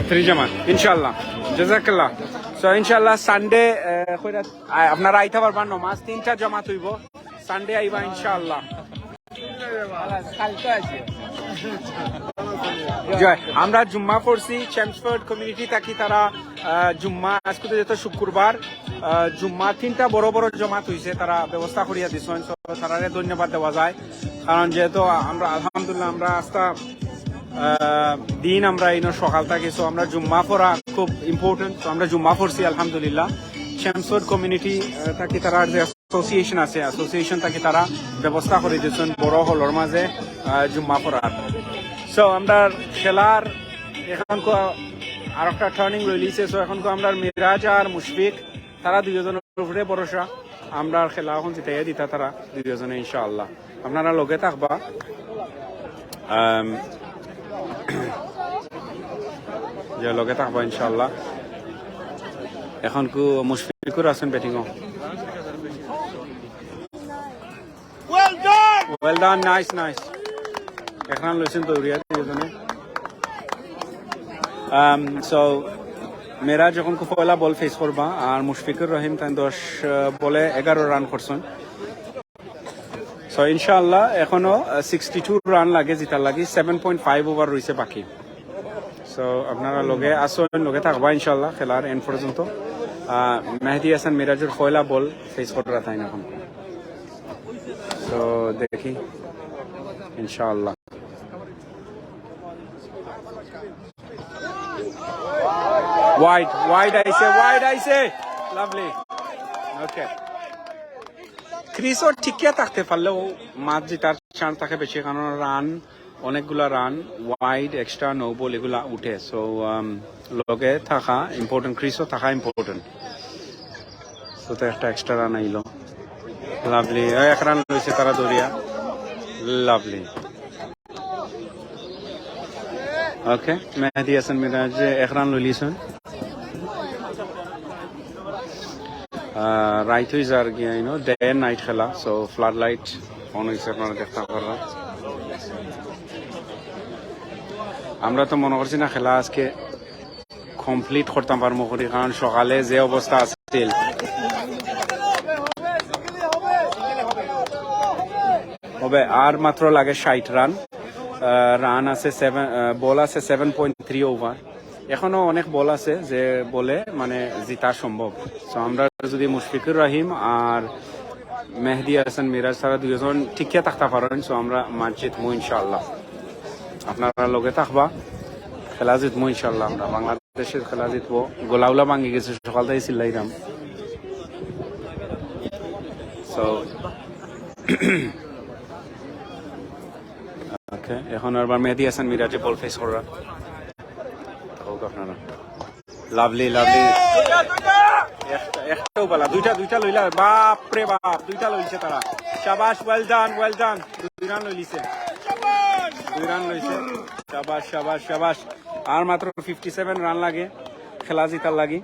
থ্রি জামাত, ইনশাআল্লাহ। জাযাকাল্লাহ। So, ইনশাআল্লাহ, সানডে, আহ, কইরা, আহ, আপনারা আইতা পারবা, নমাজ তিনটা জামাত অইবো। সানডে আইবা, ইনশাআল্লাহ। জয়, আমরা জুম্মা পড়ছি, চেমসফোর্ড কমিউনিটি থাকি তারা, আহ, জুম্মা, আজকে তো যেহেতু শুক্রবার, আহ, জুম্মা তিনটা বড় বড় জমাত অইছে, তারা ব্যবস্থা করিয়া দিছইন, so তারারে ধন্যবাদ দেওয়া যায়। কারণ যেহেতু আমরা আলহামদুলিল্লাহ আমরা আস্তা, আহ, দিন আমরা ইনো সকাল থাকি, so আমরা জুম্মা পড়া খুব ইম্পর্টেন্ট, so আমরা জুম্মা পড়ছি আলহামদুলিল্লাহ। চেমসফোর্ড কমিউনিটি, আহ, থাকি তারা যে অ্যাসোসিয়েশন আছে, অ্যাসোসিয়েশন থাকি তারা ব্যবস্থা করি দিছইন বড় হলর মাঝে, আহ, জুম্মা পড়ার। So আমরা খেলার এখন কো-, আর একটা টার্নিং লইলিছে, so এখন কো আমরা মিরাজ আর মুশফিক, তারা দুইজনের উপরে ভরসা, আমরা খেলা এখন জিতাইয়া দিতা তারা দুইজনে ইনশাআল্লাহ। আপনারা লগে থাকবা, আম, যে লগে থাকবা ইনশাআল্লাহ। এখন কো মুশফিকুর আছেন ব্যাটিংও। Well done, nice, nice. এক রান লইছেন দৌড়িয়া দুইজনে। Um, so, মেরাজ এখন কো পয়লা বল ফেস করবা, আর মুশফিকুর রহিম তাই দশ, আহ, বলে এগারো রান করছেন। So, ইনশাআল্লাহ, এখনো, আহ, সিক্সটি টু রান লাগে জিতার লাগি, সেভেন পয়েন্ট ফাইভ ওভার রইছে বাকি। So, আপনারা লগে আসুন, লগে থাকবা ইনশাআল্লাহ খেলার এন্ড পর্যন্ত। আহ, মেহেদি হাসান মিরাজের পয়লা বল ফেস কররা তাই এখন। So, দেখি ইনশাআল্লাহ। ওয়াইড, ওয়াইড আইছে, ওয়াইড আইছে। লাভলি। ওকে। ক্রিসও টিকিয়া থাকতে পারলেও ম্যাচ জিতার চান্স থাকে বেশি, কারণ রান, অনেকগুলা run, wide, extra, no ball এগুলা উঠে। So, আম, লগে থাকা ইম্পর্টেন্ট, ক্রিসও থাকা ইম্পর্টেন্ট। So, তো একটা এক্সট্রা রান আইলো। লাভলি, এক রান লইছে তারা দৌড়িয়া। লাভলি। ওকে, মেহেদি হাসান মিরাজ এক রান লইলিছইন। আহ, রাইত অই যার গিয়া, you know, day and night খেলা, so flood light on অইছে, আপনারা দেখতা পাররা। আমরা তো মনো করছি না খেলা আজকে কমপ্লিট করতাম পারমু করি, কারণ সকালে যে অবস্থা আছিল। হবে আর মাত্র লাগে ষাইট রান। আহ, রান আছে সেভেন, আহ, বল আছে সেভেন পয়েন্ট থ্রি ওভার। এখনো অনেক বল আছে যে বলে মানে জিতা সম্ভব। So আমরা যদি মুশফিকুর রহিম আর মেহেদি হাসান মিরাজ তারা দুইজন টিকিয়া থাকতা পারেন, so আমরা ম্যাচ জিতমু ইনশাআল্লাহ। আপনারা লগে থাকবা, খেলা জিতমু ইনশাআল্লাহ। আমরা বাংলাদেশের খেলা জিতবো। গলাউলা ভাঙি গেছে, সকাল থেকে চিল্লাইলাম। So, ওকে, এখন আবার মেহেদি হাসান মিরাজে বল ফেস কররা। হোক আপনারা। Lovely, lovely. একটা, একটাও বালা, দুইটা, দুইটা লইলা। বাপ রে বাপ, দুইটা লইছে তারা। শাবাশ, well done, well done। দুই রান লইলিছে। দুই রান লইছে। শাবাশ, শাবাশ, শাবাশ। আর মাত্র ফিফটি সেভেন রান লাগে খেলা জিতার লাগি।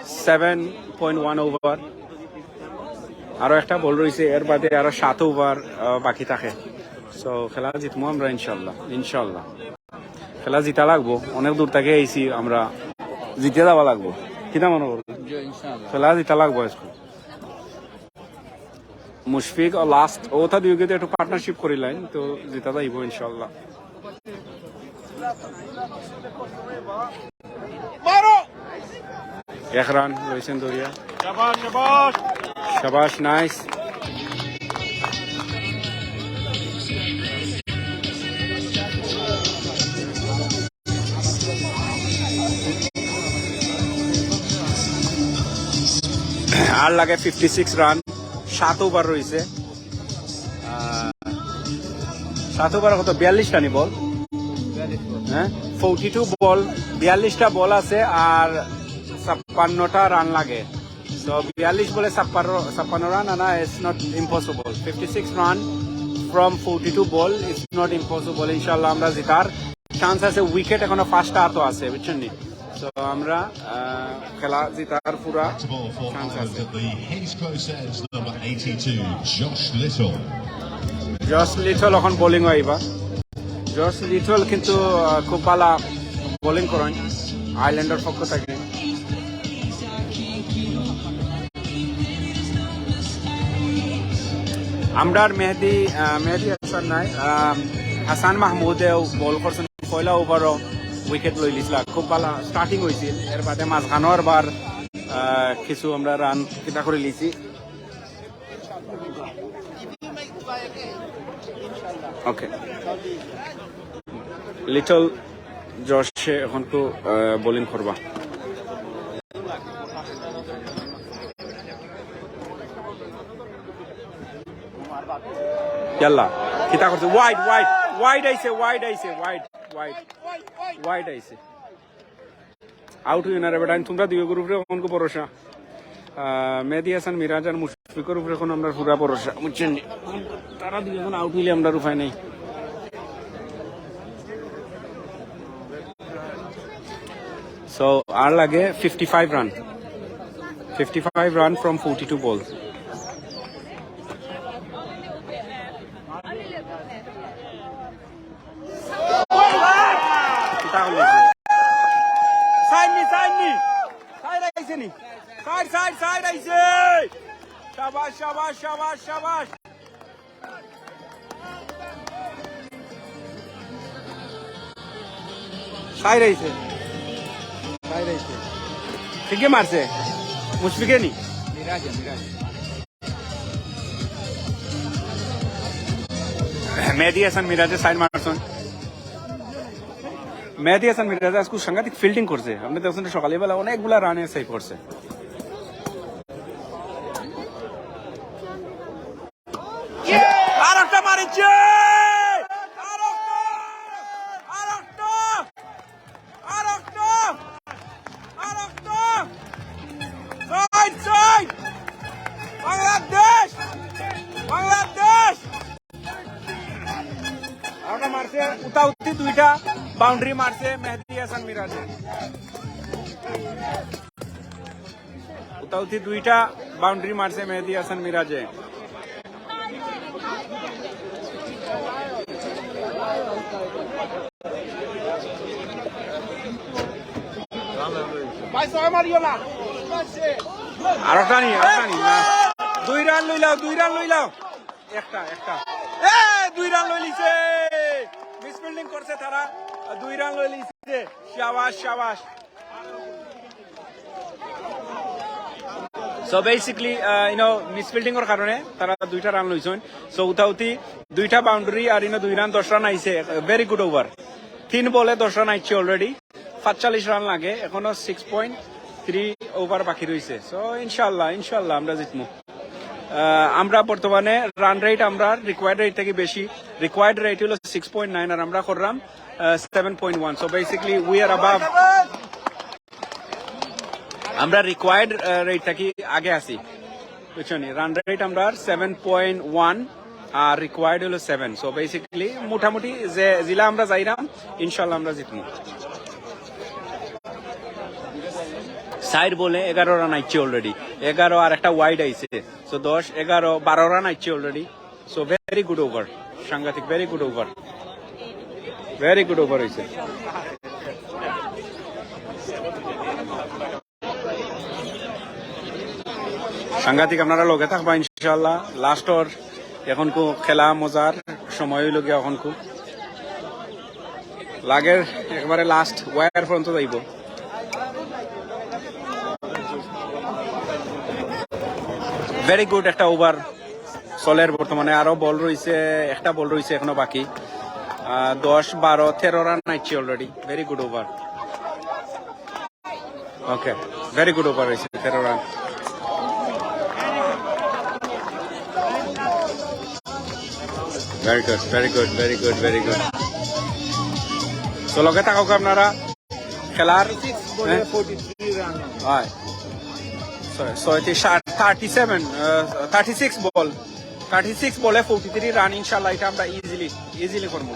Seven point one over. আরো একটা বল রইছে, এর বাদে আরো সাত ওভার, আহ, বাকি থাকে। So, খেলা জিতমু আমরা ইনশাল্লাহ, ইনশাল্লাহ। খেলা জিতা লাগবো, অনেক দূর থাকি আইছি আমরা, জিতে যাওয়া লাগবো। কিতা মনো করো? খেলা জিতা লাগবো আজকে। মুশফিক ও লাস্ট, ওটা দুইওগিতে একটু পার্টনারশিপ করিলাইন, তো জিতা যাইবো ইনশাআল্লাহ। এক রান লইছেন ধরিয়া। শাবাশ, শাবাশ। শাবাশ, নাইস। আর লাগে ফিফটি সিক্স রান, সাত ওভার রইছে। আহ, সাত ওভার কত? বিয়াল্লিশটা নি বল? হ্যাঁ, ফোর্টি টু বল, বিয়াল্লিশটা বল আছে আর ছাপ্পান্নটা রান লাগে। তো বিয়াল্লিশ বলে ছাপ্পান্ন, ছাপ্পান্ন রান আনা, it's not impossible. Fifty six run from forty two ball, it's not impossible. ইনশাআল্লাহ আমরা জিতার চান্স আছে। উইকেট এখনো পাঁচটা তো আছে, বুঝছেন নি? তো আমরা, আহ, খেলা জিতার পুরা চান্স আছে। জশ লিটল এখন বোলিং আইবা। জশ লিটল কিন্তু, আহ, খুব ভালা বোলিং করেন আয়ারল্যান্ডর পক্ষ থাকি। আমরার মেহেদি, আহ, মেহেদি হাসান নাই, আহ, হাসান মাহমুদেও বল করছেন পয়লা ওভারও, উইকেট লই লিছলা, খুব ভালা স্টার্টিং হইছিল। এর বাদে মাঝখানো আরবার, আহ, কিছু আমরা রান কিতা করে লিছি। ওকে, লিটল জশে এখন তো, আহ, বোলিং করবা। ইয়াল্লা, কিতা করছে? ওয়াইড, ওয়াইড, ওয়াইড আইছে, ওয়াইড আইছে, ওয়াইড, ওয়াইড, ওয়াইড আইছে। আউট হইও না রে বেটা, তোমরা দুইওগুর উপরে এখন ভরসা। আহ, মেহেদি হাসান মিরাজ আর মুশফিকর উপরে এখন আমরা পুরা ভরসা, বুঝছেন নি? তারা দুইও এখন আউট হইলে আমরার উপায় নাই। So, আর লাগে fifty five run. Fifty five run from forty two balls. কিতা করলি? সাইড নি, সাইড নি। সাইড আইছে নি। সাইড, সাইড, সাইড আইছে। শাবাশ, শাবাশ, শাবাশ, শাবাশ। সাইড আইছে। সাইড আইছে। ঠিকই মারছে। মুশফিকে নি। মিরাজে, মিরাজে। মেহেদি হাসান মিরাজে সাইড মারছেন। মেহেদি হাসান মিরাজে আজকে সাংঘাতিক ফিল্ডিং করছে। আপনি দেখছেন সকালবেলা অনেকগুলা রানে সেভ করছে। আর একটা মারিছে! আর একটা! আর একটা! আর একটা! আর একটা! Side, side! বাংলাদেশ! বাংলাদেশ! আর একটা মারছে, উতাউতি দুইটা বাউন্ডারি মারছে মেহেদি হাসান মিরাজে। উতাউতি দুইটা বাউন্ডারি মারছে মেহেদি হাসান মিরাজে। আর একটা নি, আর একটা নি, না। দুই রান লইলাও, দুই রান লইলাও। একটা, একটা। এ, দুই রান লইলিছে। মিসফিল্ডিং করছে তারা, দুই রান লইলিছে। শাবাশ, শাবাশ। So basically, uh, you know, মিসফিল্ডিংর কারণে তারা দুইটা রান লইছইন। So উতাউতি দুইটা বাউন্ডারি আর ইনো দুই রান, দশ রান আইছে। Very good over। তিন বলে দশ রান আইছে already। পাঁচচল্লিশ রান লাগে, এখনো সিক্স পয়েন্ট থ্রি ওভার বাকি রইছে। So ইনশাআল্লাহ, ইনশাআল্লাহ আমরা জিতমু। আহ, আমরা বর্তমানে রান রেট আমরা রিকোয়ার্ড রেট থাকি বেশি। রিকোয়ার্ড রেট হলো সিক্স পয়েন্ট নাইন আর আমরা করলাম, আহ, seven point one. So basically we are above। আমরা রিকোয়ার্ড, আহ, রেট থাকি আগে আছি, বুঝছো নি? রান রেট আমরা সেভেন পয়েন্ট ওয়ান আর রিকোয়ার্ড হলো সেভেন। So basically মোটামুটি যে জিলা আমরা যাইরাম, ইনশাআল্লাহ আমরা জিতমু। সাইড বলে এগারো রান আইছে already, এগারো আর একটা ওয়াইড আইছে। So দশ, এগারো, বারো রান আইছে already। So very good over, সাংঘাতিক, very good over। Very good over হইছে। সাংঘাতিক, আপনারা লগে থাকবা ইনশাআল্লাহ। লাস্ট ওভার, এখনকু খেলা মজার সময় হইল গিয়া, এখনকু লাগের একবারে লাস্ট ওয়ার পর্যন্ত যাইব। ভেরি গুড একটা ওভার চলের বর্তমানে, আরো বল রইছে, একটা বল রইছে এখনো বাকি। আহ, দশ, বারো, তেরো রান আইছে already. Very good over. Okay, very good over হইছে, তেরো run. Very good, very good, very good, very good. তো লগে থাকুক আপনারা খেলার। হ্যাঁ। ছয়, ছয়, তিন, সাত, থার্টি সেভেন, আহ, থার্টি সিক্স বল, থার্টি সিক্স বলে ফোর্টি থ্রি রান। ইনশাল্লাহ, এটা আমরা ইজিলি, ইজিলি করবো।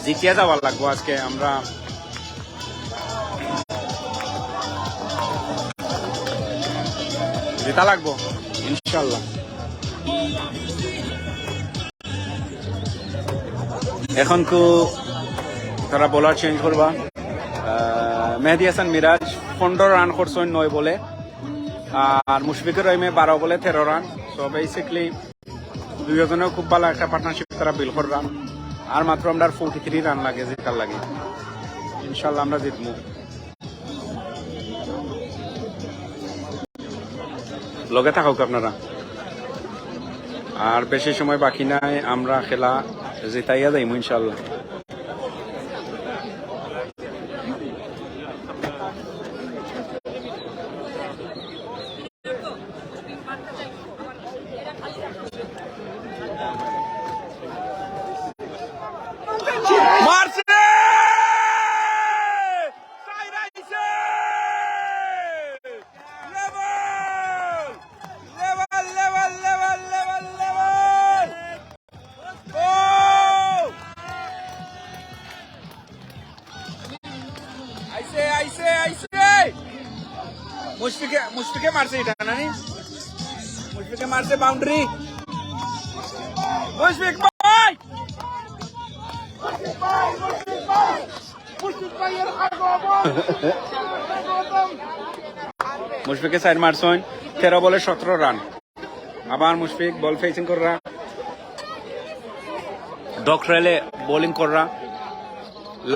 জিতিয়া যাওয়ার লাগবো আজকে আমরা। জিতা লাগবো ইনশাল্লাহ। এখনকু তারা বোলার চেঞ্জ করবা। আহ, মেহেদি হাসান মিরাজ পনেরো রান করছইন নয় বলে, আর মুশফিকুর রহিমে বারো বলে তেরো রান। So basically দুইজনেও খুব ভালা একটা পার্টনারশিপ তারা বিল্ড কররা। আর মাত্র আমরার ফোর্টি থ্রি রান লাগে জিতার লাগি। ইনশাল্লাহ আমরা জিতমু। লগে থাকুক আপনারা, আর বেশি সময় বাকি নাই, আমরা খেলা জিতাইয়া যাইমু ইনশাল্লাহ। মারছে! চাইর আইছে! Level! Level, level, level, level, level! ও! আইছে, আইছে, আইছে! মুশফিকে, মুশফিকে মারছে এটা, না নি? মুশফিকে মারছে বাউন্ডারি। মুশফিক ভাই! মুশফিকে চাইর মারছইন, তেরো বলে সতেরো রান। আবার মুশফিক বল ফেসিং কররা, ডকরেলে বোলিং কররা।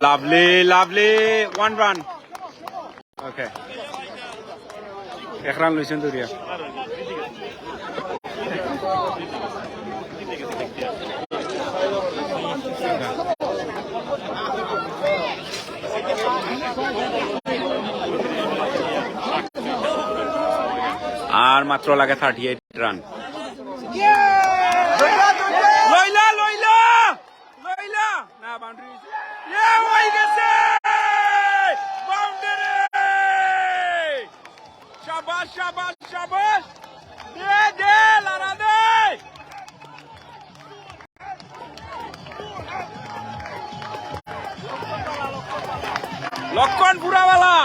Lovely, lovely, one run. Okay, এক রান লইছেন ধরিয়া। আর মাত্র লাগে থার্টি এইট রান। লইলা, লইলা, লইলা। না, বাউন্ডারি। ইয়ে, হয়ে গেছে! বাউন্ডারি! শাবাশ, শাবাশ, শাবাশ! দে, দে, লারা দে! লক্ষণ পুরাওয়ালা।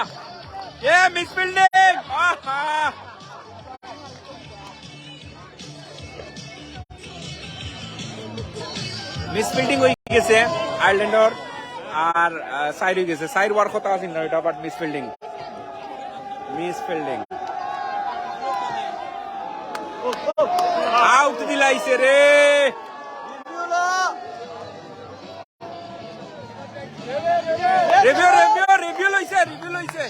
এ মিস ফিল্ডিং। আহা। মিস ফিল্ডিং হয়ে গেছে আয়ারল্যান্ডর। আর, আহ, সাইড হয়ে গেছে। সাইড ওয়ার কথা আছে না এটা, but miss fielding. Miss fielding. Out দিলাইছে রে। রিভিউ, রিভিউ, রিভিউ লইছে, রিভিউ লইছে।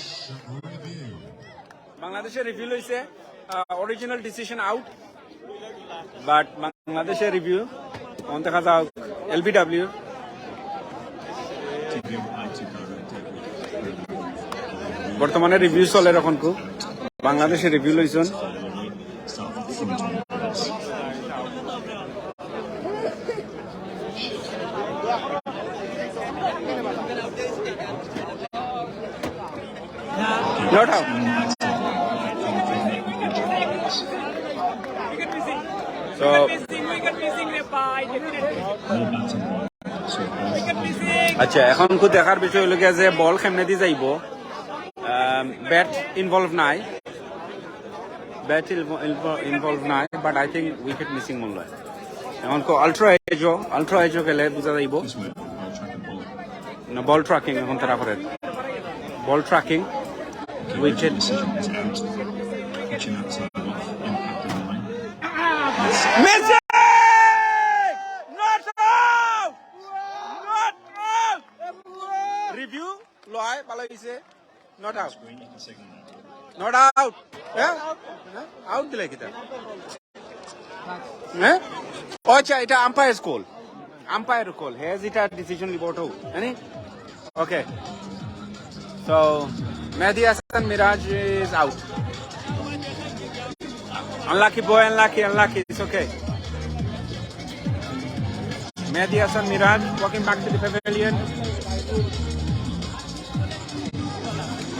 বাংলাদেশে রিভিউ লইছে, আহ, অরিজিনাল ডিসিশন আউট। বাট বাংলাদেশে রিভিউ, অন দেখা যাক এলবিডব্লিউ। বর্তমানে রিভিউ চলের অখনকু। বাংলাদেশে রিভিউ লইছইন। Not out. So, আচ্ছা, অখনকু দেখার বিষয় অইলো গিয়া যে বল কেমনেদি যাইবো। আম, ব্যাট ইনভলভ নাই, ব্যাট ইনভ-, ইনভ-, ইনভলভ নাই, but I think wicket missing মনে হয়। এখন কো আলট্রা এজো, আলট্রা এজো গেলে বুঝা যাইব। না, বল ট্র্যাকিং এখন তারা করে। Ball tracking, wicket. Missing! Not out! Not out! Review লয়, ভালো হইছে। Not out. Not out. হ্যাঁ? আউট দিলে কিতা? হ্যাঁ? ও আচ্ছা, এটা আম্পায়ার কল। Umpire call. হে যেটা ডিসিশন নিব ওটাও। জানি? Okay. So, Mehdi Hasan Miraj is out. Unlucky boy, unlucky, unlucky. It's okay. Mehdi Hasan Miraj walking back to the pavilion.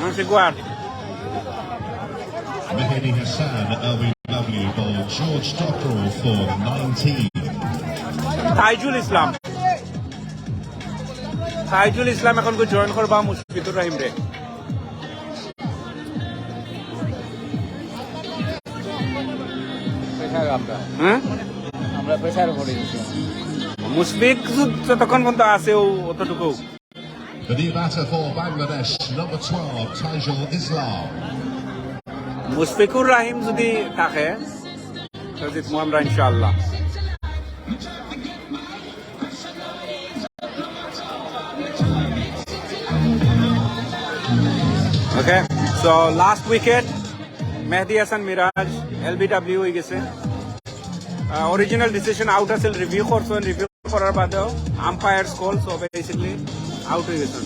Once again. Mehdi Hasan, L B W, ball, George Dockrell for nineteen. Taijul ইসলাম। তাইজুল ইসলাম এখন জয়েন করবা মুশফিকুর রহিম রে। প্রেশার আমরা। হ্যাঁ? আমরা প্রেশার করে দিচ্ছি। মুশফিক যত-, যতক্ষণ পর্যন্ত আছে, ও অতটুকু। The new batter for Bangladesh, number twelve, Taijul Islam. Mushfiqur রহিম যদি থাকে, তো জিতমু আমরা ইনশাআল্লাহ। Okay, so last wicket, Mehedi Hasan Miraz, LBW হয়ে গেছে। অরিজিনাল ডিসিশন আউট আছিল, রিভিউ করছেন, রিভিউ করার বাদেও umpire call, so basically out হয়ে গেছেন।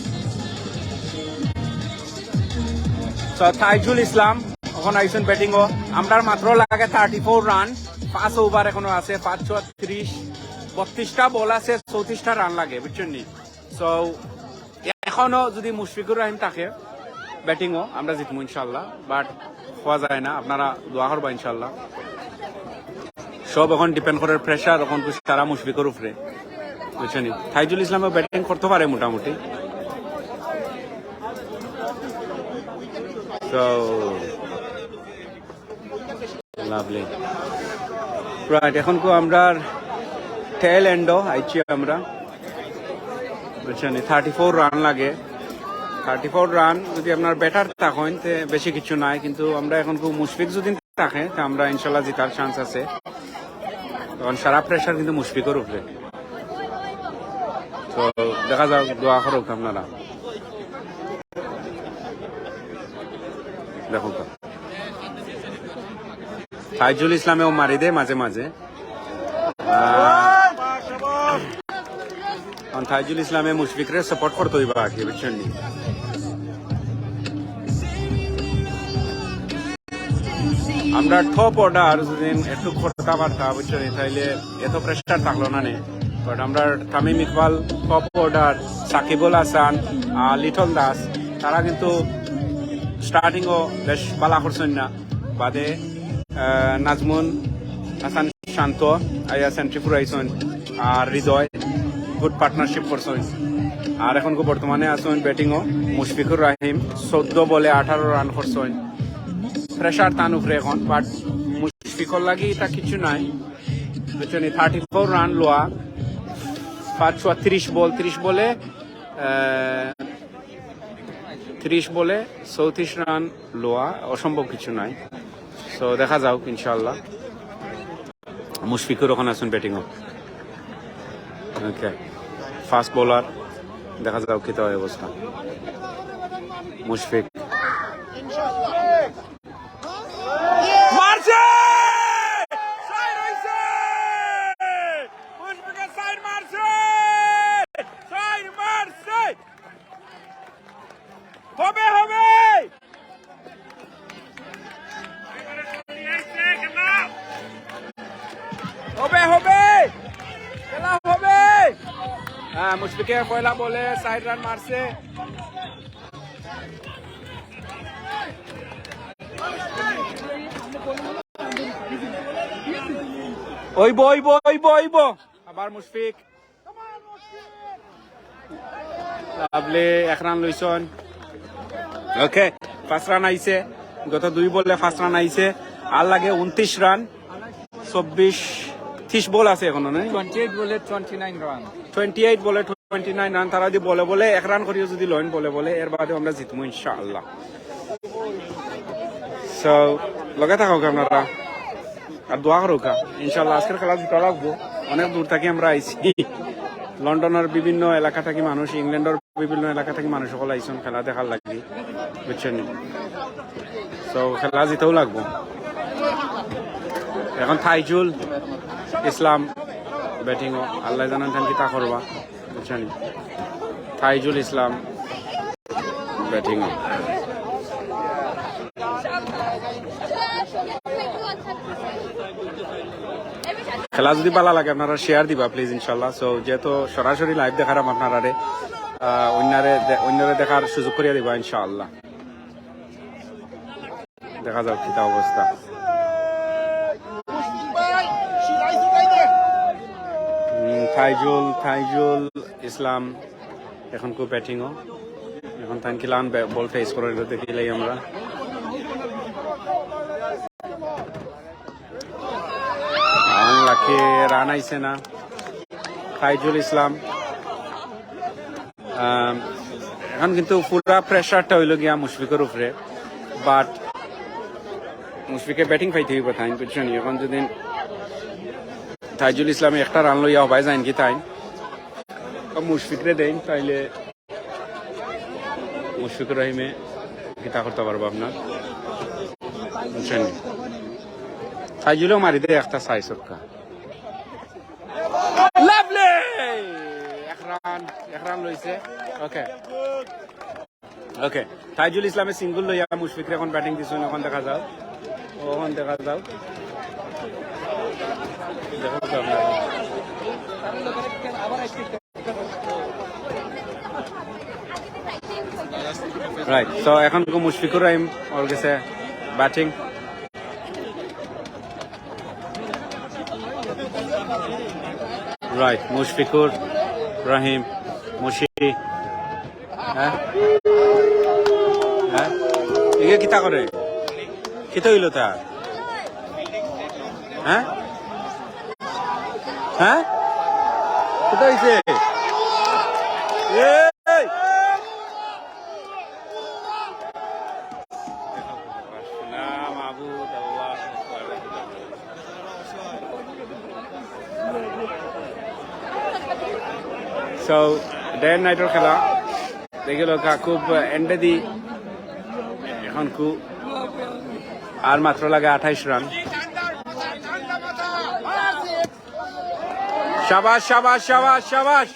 So, তাইজুল ইসলাম এখন আইছেন ব্যাটিংও। আমরার মাত্র লাগে থার্টি ফোর রান, পাঁচ ওভার এখনো আছে, পাঁচ ছয় ত্রিশ, বত্রিশটা বল আছে, চৌত্রিশটা রান লাগে, বুঝছেন নি? সো এখনো যদি মুশফিকুর রহিম থাকে ব্যাটিংও, আমরা জিতমু ইনশাল্লাহ, বাট হওয়া যায় না, আপনারা দোয়া করবা ইনশাল্লাহ। সব এখন ডিপেন্ড করে প্রেশার, এখন সারা মুশফিকুর উপরে, বুঝছেন নি? তাইজুল ইসলামও ব্যাটিং করতে পারে মোটামুটি। তো লাভলি। রাইট, এখন কো আমরা টেইল এন্ডও আইছি আমরা, বুঝছেন নি? থার্টি ফোর রান লাগে। থার্টি ফোর রান যদি আপনার ব্যাটার থাকেন, তে বেশি কিছু নাই, কিন্তু আমরা এখন কো মুশফিক যদি থাকে, তে আমরা ইনশাল্লাহ জিতার চান্স আছে। তখন সারা প্রেশার কিন্তু মুশফিকর উপরে। তো দেখা যাক, দোয়া করুক আপনারা। দেখো তো। তাইজুল ইসলামেও মারি দেয় মাঝে মাঝে। আহ, কারণ তাইজুল ইসলামে মুশফিকরে সাপোর্ট করতে হইবা আর কি, বুঝছেন নি? আমরা টপ অর্ডার যদি একটু কথাবার্তা, বুঝছেন নি, তাইলে এত প্রেশার থাকলো না নে। বাট আমরা তামিম ইকবাল, টপ অর্ডার, সাকিবুল হাসান, আহ, লিটন দাস, তারা কিন্তু স্টার্টিংও বেশ ভালা করছেন না। বাদে, আহ, নাজমুন হাসান শান্ত, আইয়া সেঞ্চুরি ফুরাইছেন, আর হৃদয় গুড পার্টনারশিপ করছেন। আর এখন বর্তমানে আছেন ব্যাটিংও মুশফিকুর রহিম, চৌদ্দ বলে আঠারো রান করছেন। প্রেশার তান উপরে এখন, বাট মুশফিকর লাগি এটা কিছু নাই, বুঝছেন নি? থার্টি ফোর রান লওয়া, পাঁচ ছয় ত্রিশ বল, ত্রিশ বলে, আহ, ত্রিশ বলে চৌত্রিশ রান লওয়া অসম্ভব কিছু নাই। সো দেখা যাক ইনশাআল্লাহ। মুশফিকুর রহমান আছেন ব্যাটিংও। ওকে, ফাস্ট বোলার, দেখা যাক কিতা হয় অবস্থা। মুশফিক মারছে! চাইর হইছে! মুশফিকে চাইর মারছে! চাইর মারছে! হবে, হবে! হবে, হবে! খেলা হবে! হ্যাঁ, মুশফিকে পয়লা বলে চাইর রান মারছে। ওইব, ওইব, ওইব, ওইব। আবার মুশফিক। লাভলি এক রান লইছন। ওকে, পাঁচ রান আইছে। গত দুই বলে পাঁচ রান আইছে। আর লাগে ঊনত্রিশ রান। চব্বিশ তেত্রিশ বল আছে এখনো, না? টোয়েন্টি এইট বলে twenty nine run. Twenty eight বলে টোয়েন্টি নাইন রান। তারা যদি বলে বলে এক রান করিও যদি লইন বলে বলে, এর বাদে আমরা জিতমু ইনশাআল্লাহ। সো, লগে থাকউক্কা আপনারা, আর দোয়া করউক্কা ইনশাআল্লাহ। আজকের খেলা জিতা লাগবো। অনেক দূর থাকি আমরা আইছি, লন্ডনের বিভিন্ন এলাকা থাকি মানুষ, ইংল্যান্ডর বিভিন্ন এলাকা থাকি মানুষ সকল আইছন খেলা দেখার লাগি, বুঝছইন নি? সো, খেলা জিতাও লাগবো। এখন তাইজুল ইসলাম ব্যাটিংও, আল্লাহ জানইন তাইন কিতা করবা, বুঝছইন নি? তাইজুল ইসলাম ব্যাটিংও। খেলা যদি ভালা লাগে আপনারা শেয়ার দিবা প্লিজ ইনশাআল্লাহ। সো, যেহেতু সরাসরি লাইভ দেখারাম আপনারারে, আহ, অন্যরে দে-, অন্যরে দেখার সুযোগ করিয়া দিবা ইনশাআল্লাহ। দেখা যাক কিতা অবস্থা। হুম, তাইজুল, তাইজুল ইসলাম এখন খুব ব্যাটিংও। এখন তাইন কিলান বে-, বল ফেস করের, দেখিলাই আমরা। আনলাকি, রান আইছে না। তাইজুল ইসলাম। আম, এখন কিন্তু পুরা প্রেশারটা অইলো গিয়া মুশফিকর উপরে, বাট মুশফিকে ব্যাটিং পাইতে অইবো তাইন, বুঝছইন নি? এখন যদি তাইজুল ইসলামে একটা রান লইয়া হবায় যাইন কি তাইন, তো মুশফিকরে দেইন, তাইলে মুশফিকুর রহিমে কিতা করতা পারবা আপনার, বুঝছইন নি? তাইজুলেও মারি দে একটা ছয় ছক্কা। লাভলি! এক রান, এক রান লইছে। ওকে। ওকে। তাইজুল ইসলামে সিঙ্গল লইয়া মুশফিকরে এখন ব্যাটিং দিছইন, এখন দেখা যাউক। এখন দেখা যাউক। দেখা যাউক আপনারা। রাইট, তো এখন মুশফিকুর রহিম ওর গেছে ব্যাটিং। রাইট, মুশফিকুর রহিম, মুশি, হ্যাঁ? হ্যাঁ? ইগে কিতা করে? কিতা অইলো তার? হ্যাঁ? হ্যাঁ? কিতা অইছে? এই! না, মাবুদ, আল্লাহ আকবার। সো, ডে অ্যান্ড নাইটর খেলা। দেখিলাউক্কা, খুব এন্ডেদি এখন কু-, আর মাত্র লাগে আঠাইশ রান। শাবাশ, শাবাশ, শাবাশ, শাবাশ।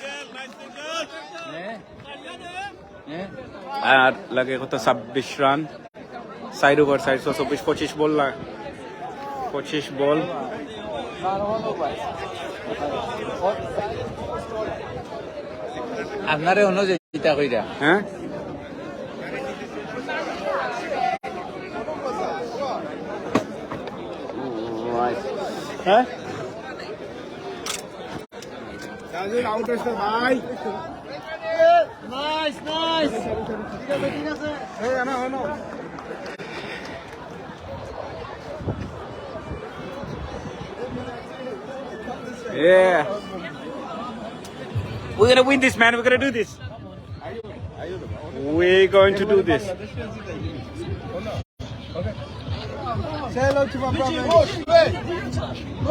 আর লাগে কত? ছাব্বিশ রান। চাইর ওভার, চাইরশো চব্বিশ, পঁচিশ বল লা-, পঁচিশ বল। আপনারে অনো যেতা কইরা। হ্যাঁ? হ্যাঁ? তাইজুল আউট অইছে ভাই। Nice, nice. Yeah. We're gonna win this, man. We're gonna do this. We're going to do this. Say hello to my brother. Hey,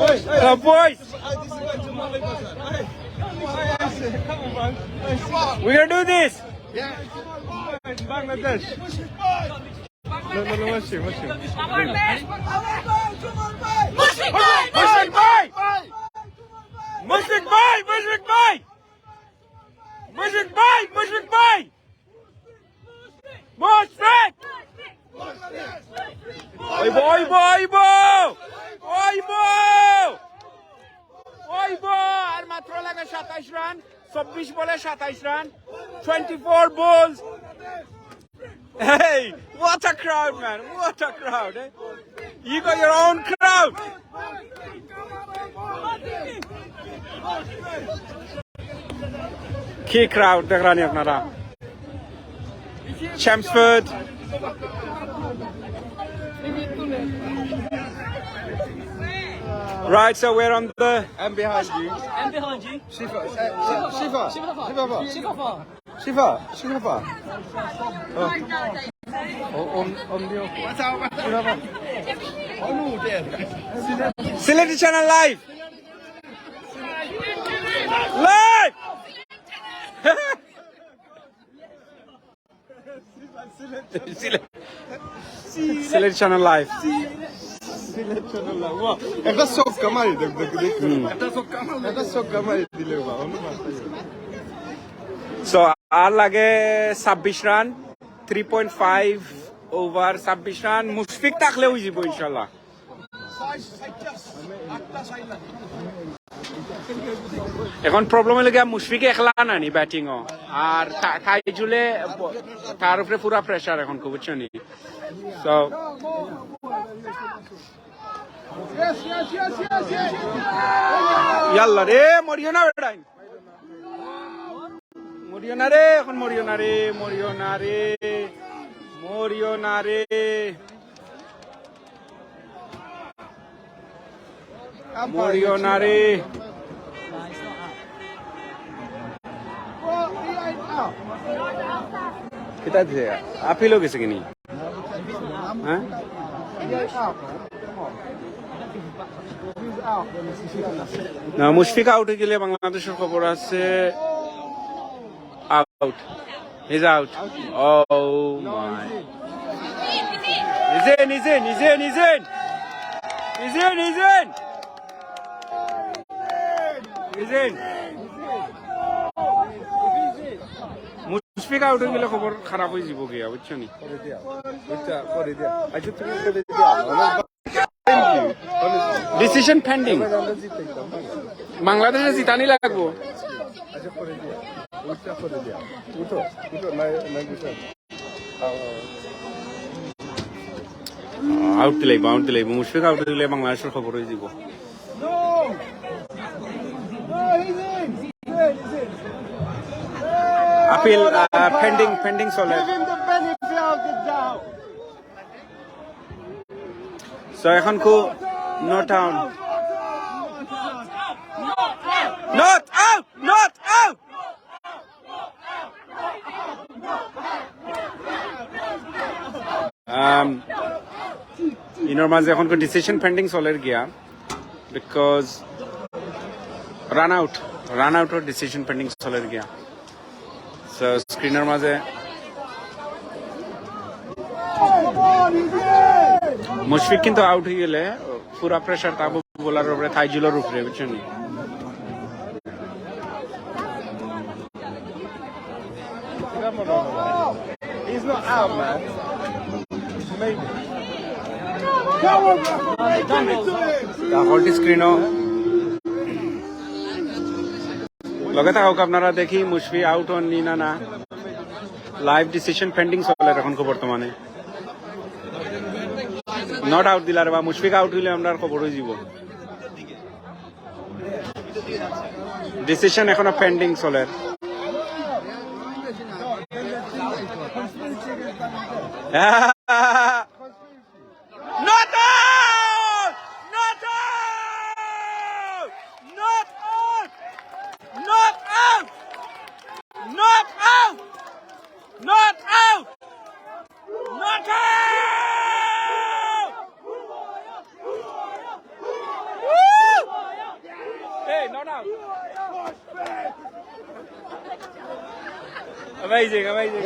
hey, uh, boys, we're gonna do this. Yeah. Bangladesh. No, no, no, watch him, watch him. Mushfiq ভাই! মুশফিক ভাই! মুশফিক ভাই! মুশফিক ভাই! মুশফিক ভাই! মুশফিক ভাই! মুশফিক! অইবো, অইবো, অইবো! অইবো! অইবো! আর মাত্র লাগে সাতাইশ রান, চব্বিশ বলে সাতাইশ run, twenty-four balls. Hey, what a crowd, man! What a crowd, eh? You got your own crowd. কি ক্রাউড দেখরানি আপনারা। Chelmsford, Right, so we're on the. I'm behind you. I'm behind you. Shifa, uh, Shifa, Shifa, Shifa, Shifa. Shifa, Shifa. Oh. Oh, on, on the. What's up? Shifa. Oh, no, there. Sylheti Channel Live. Live. Sylheti Channel Live. Sylhet channel live. বাহ, একটা ছক্কা মারি দেখ, দেখ, দেখ। হুম। একটা ছক্কা মারি, একটা ছক্কা মারি দিলে বাবা, অন্য মারতে হবে। So, আর লাগে ছাব্বিশ run, three point five over, ছাব্বিশ রান। মুশফিক থাকলে অইযিবো ইনশাল্লাহ। এখন প্রবলেম অইলো গিয়া মুশফিক একলা নানি ব্যাটিংও, আর তা-, তাইজুলে ব-, তার উপরে পুরা প্রেশার এখন, খুব বুঝছো নি? So, ইয়াল্লা রে, মরিও না বেটাইন। মরিও না রে, এখন মরিও না রে, মরিও না রে, মরিও না রে, মরিও না রে। কিতা দিছে? আপিল অই গেছে কিনি? হ্যাঁ? না, মুশফিক আউট অই গেলে বাংলাদেশর খবর আছে out. He's out. Oh my. He's in, he's in, he's in, he's in. He's in, he's in. He's in. Mushfiq out অই গেলে খবর খারাপ অই যিবো গিয়া, বুঝছো নি? করে দিয়া, বুঝছো, করে দিয়া। আচ্ছা, তুমি করে দিয়া। Decision pending. বাংলাদেশে জিতানি লাগবো। আচ্ছা, করে দিয়া। উঠো, করে দিয়া। উঠো, উঠো, না, না, উঠো। আউট দিলাইবো, আউট দিলাইবো। মুশফিক আউট দিলে বাংলাদেশর খবর অই যিবো। আপিল, আহ, পেন্ডিং, পেন্ডিং চলে। Give him the benefit of the doubt. So, এখন কু-, not out. Not out! Not out! Um, ইনোর মাঝে এখন ডিসিশন পেন্ডিং চলের গিয়া, because রান আউট, রান আউটর ডিসিশন পেন্ডিং চলের গিয়া। So, স্ক্রিনর মাঝে মুশফিক কিন্তু আউট অই গেলে পুরা প্রেশার তাবু বোলারর উপরে, তাইজুলর উপরে, বুঝছো নি? He's not out, man. Maybe. তা হলটি স্ক্রিনও। লগে থাকউক আপনারা, দেখি মুশফিক আউট অন নি না, না। লাইভ ডিসিশন পেন্ডিং চলের এখন কু বর্তমানে। Not out দিলার বা মুশফিক আউট অইলে আমরার খবর অই যিবো। ডিসিশন এখনো পেন্ডিং চলের। Not out! Not out! Not out! Not out! Not out! Not out! Not out! Woo! Hey, not out! Amazing, amazing.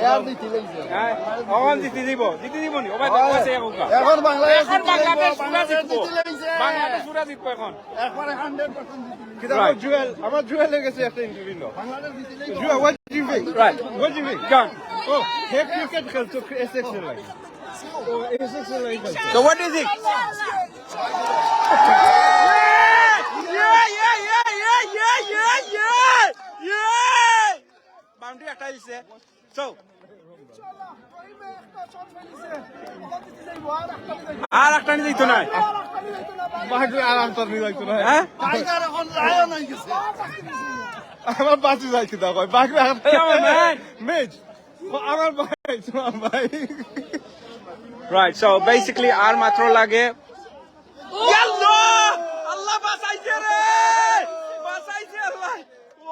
হ্যাঁ, অখন জিতি দিব, জিতি দিব নি? ওবা, ওবা, দেখো, আছে এখন। এখন বাংলাদেশ এখন জিতি বাংলাদেশ দিব, পুরা বাংলাদেশ জিতবো। জিতি লাইছে। বাংলাদেশ পুরা জিতবো এখন। একবারে হান্ড্রেড পার্সেন্ট জিতি লাইছে। কিতা আমার জুয়েল, আমার জুয়েলের গেছে একটা ইন্টারভিউ নাও। বাংলাদেশ জিতি লাইছে। Jewel, what do you think? Right. What do you think? Go on. Oh, হে ক্রিকেট খেলতো এসএক্সএল line. So what do you think? Yeah, yeah, yeah, yeah, yeah, yeah, yeah, yeah, yeah. Boundary একটা দিছে। So, আর একটা নিতে দিত নাই। বাঘে আর একটা নিতে দিত নাই। হ্যাঁ? টাইগার এখন লায়ন হয়ে গেছে। আমার বাঁচি যাইতে দাও, ভাই। বাঘে আর Come on, man. ম্যাচ। ও, আমার ভাই, তোমার ভাই। Right, so basically আর মাত্র লাগে। আল্লাহ! আল্লাহ বাঁচাইছে রে! বাঁচাইছে আল্লাহ!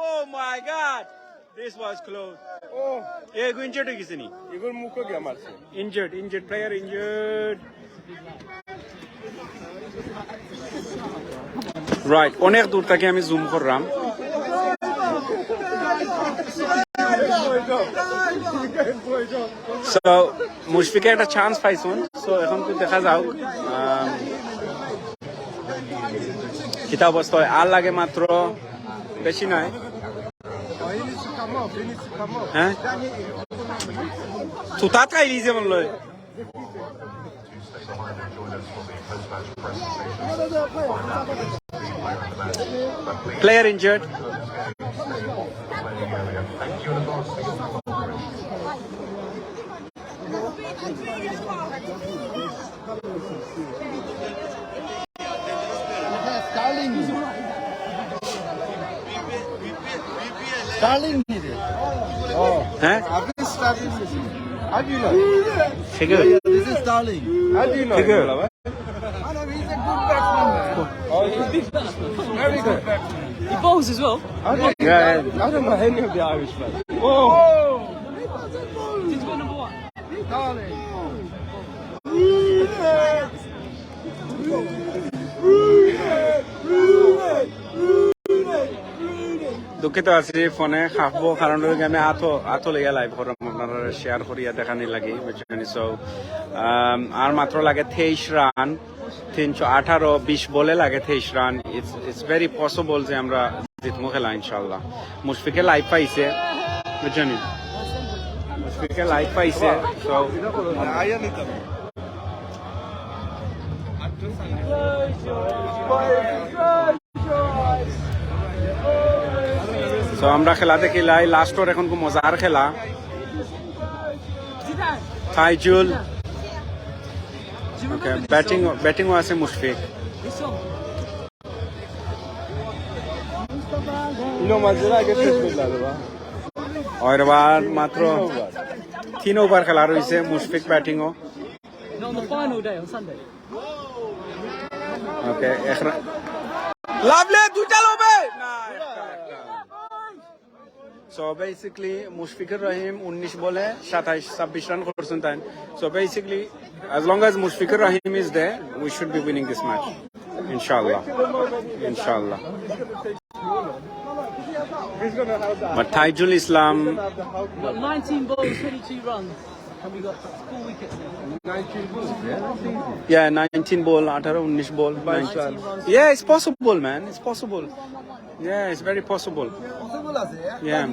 Oh my God! This was close. ও, এগু ইনজিউর্ড অই গেছে নি? এগুর মুখো গিয়া মারছে। Injured, injured, player injured. Right, অনেক দূর থাকি আমি জুম করলাম। So, মুশফিকে একটা চান্স পাইছইন। So, এখন তো দেখা যাউক, আম, কিতা অবস্থা অয়। আর লাগে মাত্র বেশি নাই। হ্যাঁ? তো তাত খাই দিছে মনে হয়। Player injured. Starling. Starling needed. Oh. হ্যাঁ? Abhi Starling needed. How do you know? ঠিক আছে। Yeah, this is Starling. How do you know? ঠিক আছে। He's a good batsman, man. Oh, he's a very good batsman. He bowls as well. I don't, yeah, yeah. I don't know any of the Irish players. Oh. He's got number one. Starling. দুঃখিত আছি, ফোনে হাফবো, কারণ অইলো গিয়া আমি আতো, আতো লইয়া লাইভ করলাম, আপনারা শেয়ার করিয়া দেখানি লাগি, বুঝছইন? So, আম, আর মাত্র লাগে তেইশ রান, তিনশো আঠারো, বিশ বলে লাগে তেইশ run. It's, it's very possible যে আমরা জিতমু খেলা ইনশাআল্লাহ। মুশফিকে লাইভ পাইছে, বুঝছইন? মুশফিকে লাইভ পাইছে, so, So, আমরা খেলা দেখিলাই, লাস্ট ওভার এখন খুব মজার খেলা। তাইজুল, ওকে, ব্যাটিং, ব্যাটিংও আছে মুশফিক। ইনো মাঝে আগে শেষ করলা রে বা। ওরে বা, মাত্র তিন ওভার খেলা রইছে, মুশফিক ব্যাটিংও। No, on the final day on Sunday. ওকে, এক রা-, লাভলি, দুইটা লবে। না, একটা, একটা। So basically, মুশফিকুর রহিম উনিশ বলে সাতাইশ, ছাব্বিশ রান করছইন তাইন। So basically, as long as Mushfiqur Rahim is there, we should be winning this match. ইনশাআল্লাহ। ইনশাআল্লাহ। But Taijul Islam, Got nineteen balls, twenty-two runs. And we got four wickets. Nineteen balls, yeah? That's easy. Yeah, nineteen ball, আঠারো, উনিশ ball, nineteen. Nineteen runs. Yeah, it's possible, man. It's possible. Yeah, it's very possible. Possible আছে, yeah? Yeah.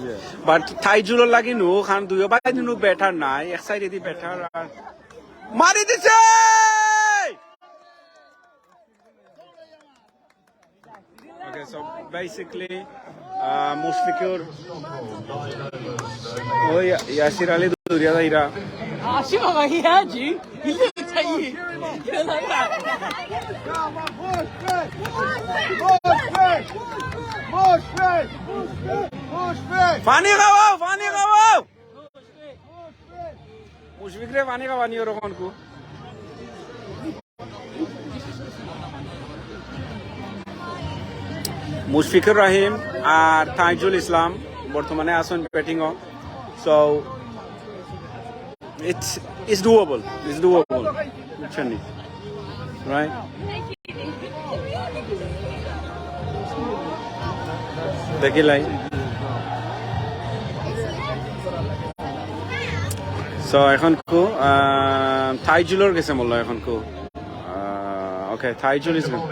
Yeah. But Taijulর লাগি নু, কারণ দুইও বায়দি নু ব্যাটার নাই, এক সাইডেদি ব্যাটার আর মারি দিছে! Okay, so basically, uh, Mushfiqur, ওই ইয়াসির আলী দৌড়িয়া যাইরা। Ah, Shiva, he heard you. He looked at you. You're like that. পানি খাওয়াও, পানি খাওয়াও। মুশফিকরে পানি খাওয়ানি ওরকম কু। মুশফিকুর রহিম আর তাইজুল ইসলাম বর্তমানে আছইন ব্যাটিংও। So, it's, it's doable. It's doable. বুঝছইন নি? Right? দেখিলাই। So, এখন কু, আহ, তাইজুলর গেছে মনে হয় এখন কু। আহ, okay, Taijul is good.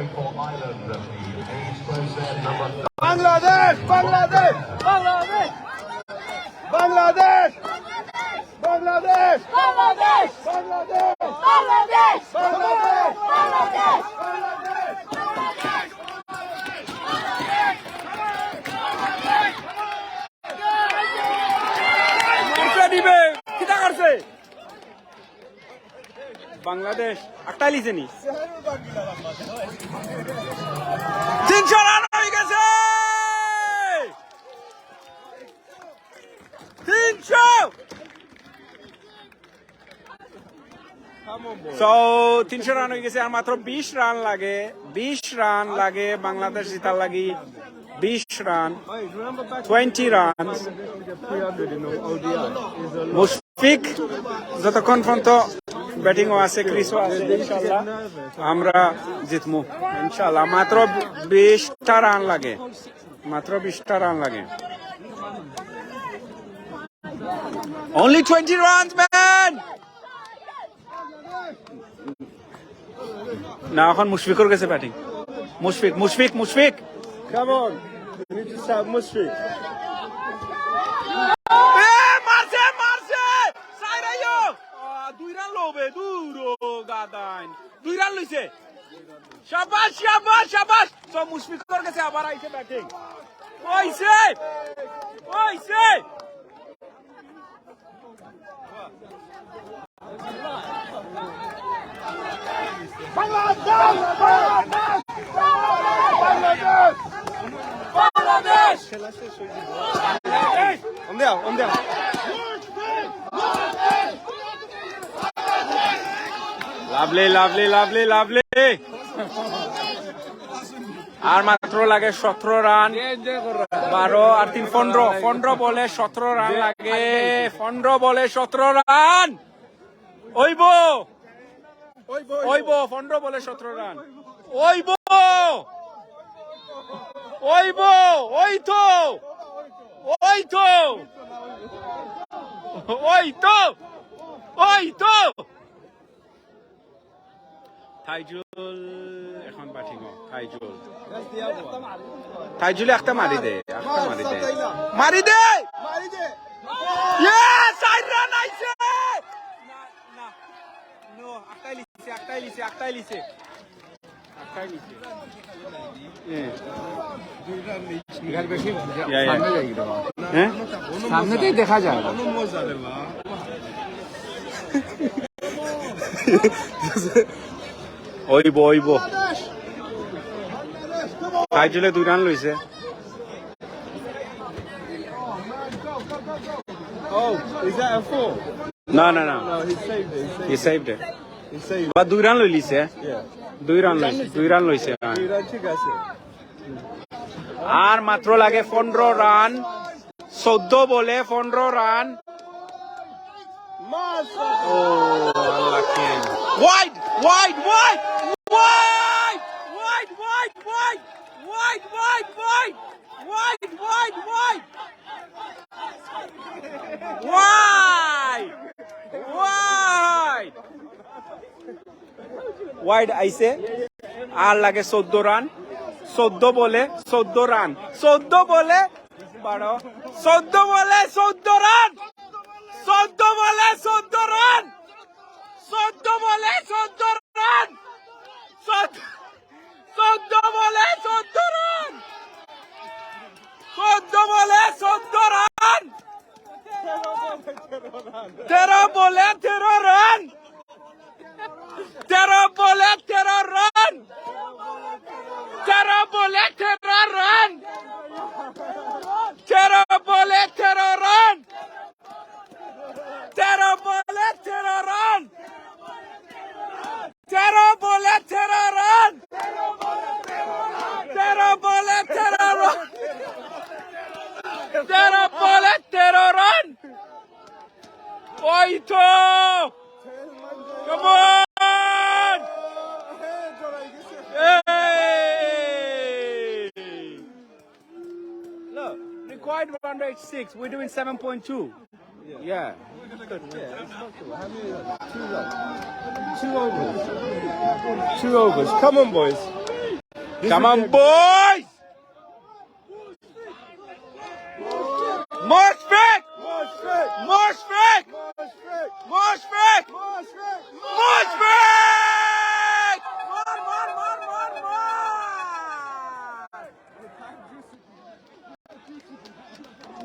Bangladesh! Bangladesh! Bangladesh! Bangladesh! Bangladesh! Bangladesh আটকাইলিছে নি? তিনশো রান হয়ে গেছে। তিনশো। So, তিনশো রান অই গেছে, আর মাত্র বিশ রান লাগে, বিশ রান লাগে বাংলাদেশ জিতার লাগি। বিশ রান, টোয়েন্টি রান। মুশফিক যতক্ষণ পর্যন্ত ব্যাটিংও আছে, ক্রিজও আছে, ইনশাআল্লাহ আমরা জিতমু ইনশাআল্লাহ। মাত্র বিশটা রান লাগে, মাত্র বিশটা রান লাগে। Only twenty runs, man. না, এখন মুশফিকর গেছে batting. Mushfiq, Mushfiq, Mushfiq. Come on. You need to stop Mushfiq. এ, মারছে, মারছে। সাইরাইও। আ, দুই রান লবে, দূর ও গাদাইন। দুই রান লইছে। শাবাশ, শাবাশ, শাবাশ। So, মুশফিকর গেছে আবার আইছে ব্যাটিং। অইছে। অইছে। Lovely, lovely, lovely, lovely. আর মাত্র লাগে সতেরো রান। বারো আর তিন, পনেরো। পনেরো বলে সতেরো রান লাগে। পনেরো বলে সতেরো রান। অইবো। অইবো, পনেরো বলে সতেরো রান। অইবো। অইবো। ওই তো। ওই তো। ওই তো। ওই তো। তাইজুল এখন ব্যাটিং। তাইজুল, তাইজুল একটা মারি দে, একটা মারি দে। মারি দে। ইয়ে, চাইর রান আইছে। না, না। নো, আটকাই লিছে, আটকাই লিছে, আটকাই লিছে। আটকাই লিছে। এ। ইয়া, ইয়া। সামনে যাই রে বাবা। হ্যাঁ? সামনেতেই দেখা যায়। অইবো, অইবো। তাইজুলে দুই রান লইছে। Oh, is that a four? No, no, no. No, he saved it. He saved it. He saved it. He saved it. বা দুই রান লইলিছে। Yeah. দুই রান লইছে, দুই রান লইছে, হ্যাঁ। দুই রান ঠিক আছে। আর মাত্র লাগে পনেরো রান, চৌদ্দ বলে পনেরো রান। মাশাআল্লাহ। Oh, আল্লাহ কি। Wide, wide, wide, wide, wide, wide, wide, wide, wide, wide. Wide, wide, wide! Wide! Wide! Wide আইছে। আর লাগে চৌদ্দ রান। চৌদ্দ বলে চৌদ্দ রান। চৌদ্দ বলে বারো। চৌদ্দ বলে চৌদ্দ রান। চৌদ্দ বলে চৌদ্দ রান। চৌদ্দ বলে চৌদ্দ রান। চৌদ্দ চৌদ্দ বলে চৌদ্দ রান। চৌদ্দ বলে চৌদ্দ রান। তেরো বলে তেরো রান। তেরো বলে তেরো রান। তেরো বলে তেরো রান। তেরো বলে তেরো রান। তেরো বলে তেরো রান। তেরো বলে তেরো রান। তেরো বলে তেরো রান। তেরো বলে তেরো রান। ওই তো। Come on! Hey! Look, required run rate six. We're doing seven point two. Yeah. Good. Yeah, it's not too bad. How many overs? Two overs. Two overs. Come on, boys. Come on, boys! Mushfiq! Mushfiq! Mushfiq! Mushfiq! More, more, more, more, more!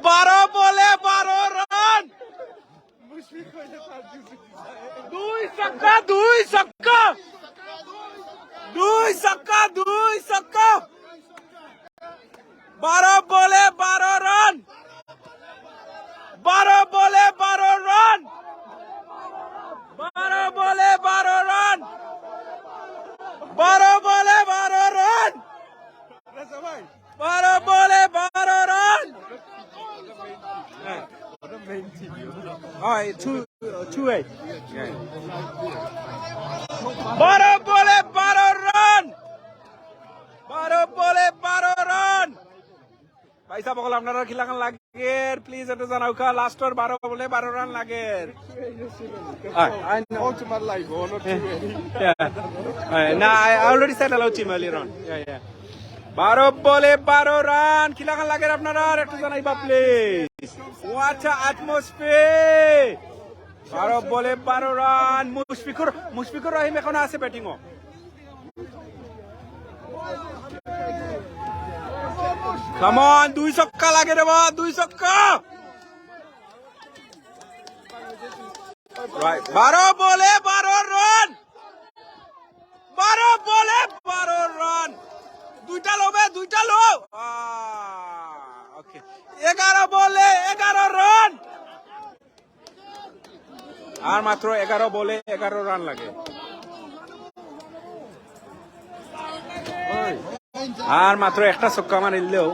বারো বলে বারো রান। দুই ছক্কা, দুই ছক্কা। দুই ছক্কা, দুই ছক্কা। বারো বলে বারো রান। বারো বলে বারো রান। বারো বলে বারো বারো বলে বারো রান। বারো বলে বারো রান। ভাই সাহেব, অকল আপনারার কিলাখান লাগের, please একটু জানাউক্কা। Last over বারো বলে বারো রান লাগের। আয়, আয়, না। Ultimate life, oh, not too early. Yeah. আয়, না, I already said hello to him earlier on. Yeah, yeah. বারো বলে বারো রান, কিলাখান লাগের আপনারার একটু জানাইবা, please. What a atmosphere! বারো বলে বারো রান। মুশফিকুর, মুশফিকুর রহিম এখনো আছে batting-ও। Come on, দুই ছক্কা লাগে রে বাবা, দুই ছক্কা। Right, বারো বলে বারো রান। বারো বলে বারো রান। দুইটা লো বে, দুইটা লো। আহ, okay। এগারো বলে এগারো রান। আর মাত্র এগারো বলে এগারো রান লাগে। আর মাত্র একটা ছক্কা মারিলেও,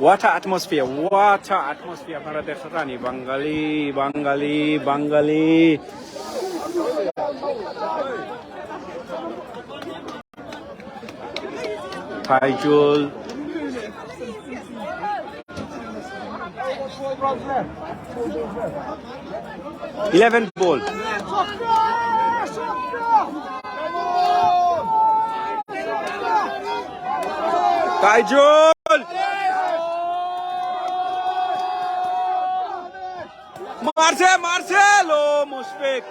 what a atmosphere, what a atmosphere। আপনারা দেখরা নি, বাঙালি, বাঙালি, বাঙালি। তাইজুল। Eleven ball. তাইজুল। মারছে, মারছে, লো মুশফিক।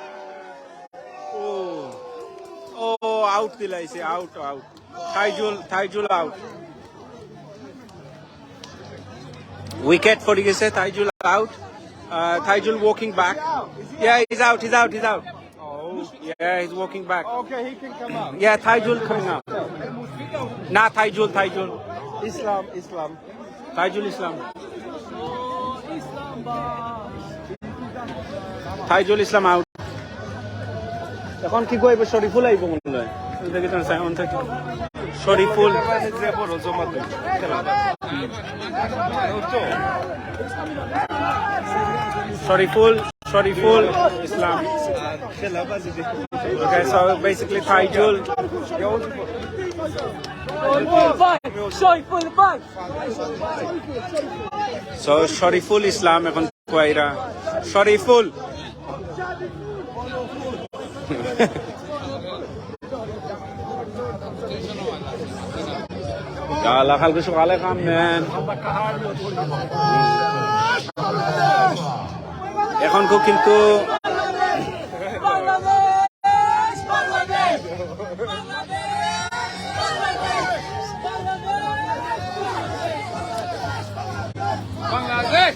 ও, ও, out দিলাইছে, out, out। Taijul, Taijul out। Wicket পড়ি গেছে, Taijul out। Uh, Taijul walking back. Yeah, he's out, he's out, he's out. Oh, yeah, he's walking back. Okay, he can come out. Yeah, Taijul coming out. না, তাইজুল, তাইজুল। ইসলাম, ইসলাম। তাইজুল ইসলাম। তাইজুল ইসলাম out। এখন কি কইব? শরীফুল আইব মনে হয়। দেখি তো সাইমন থেকে। শরীফুল। শরীফুল, শরীফুল Islam. Okay, so basically Taijul. Shoriful, bye. Shoriful, bye. So Shariful ইসলাম এখন কুয়াইরা। শরীফুল। কালা কালকে সকালে কাম নেন। এখন খুব কিন্তু বাংলাদেশ,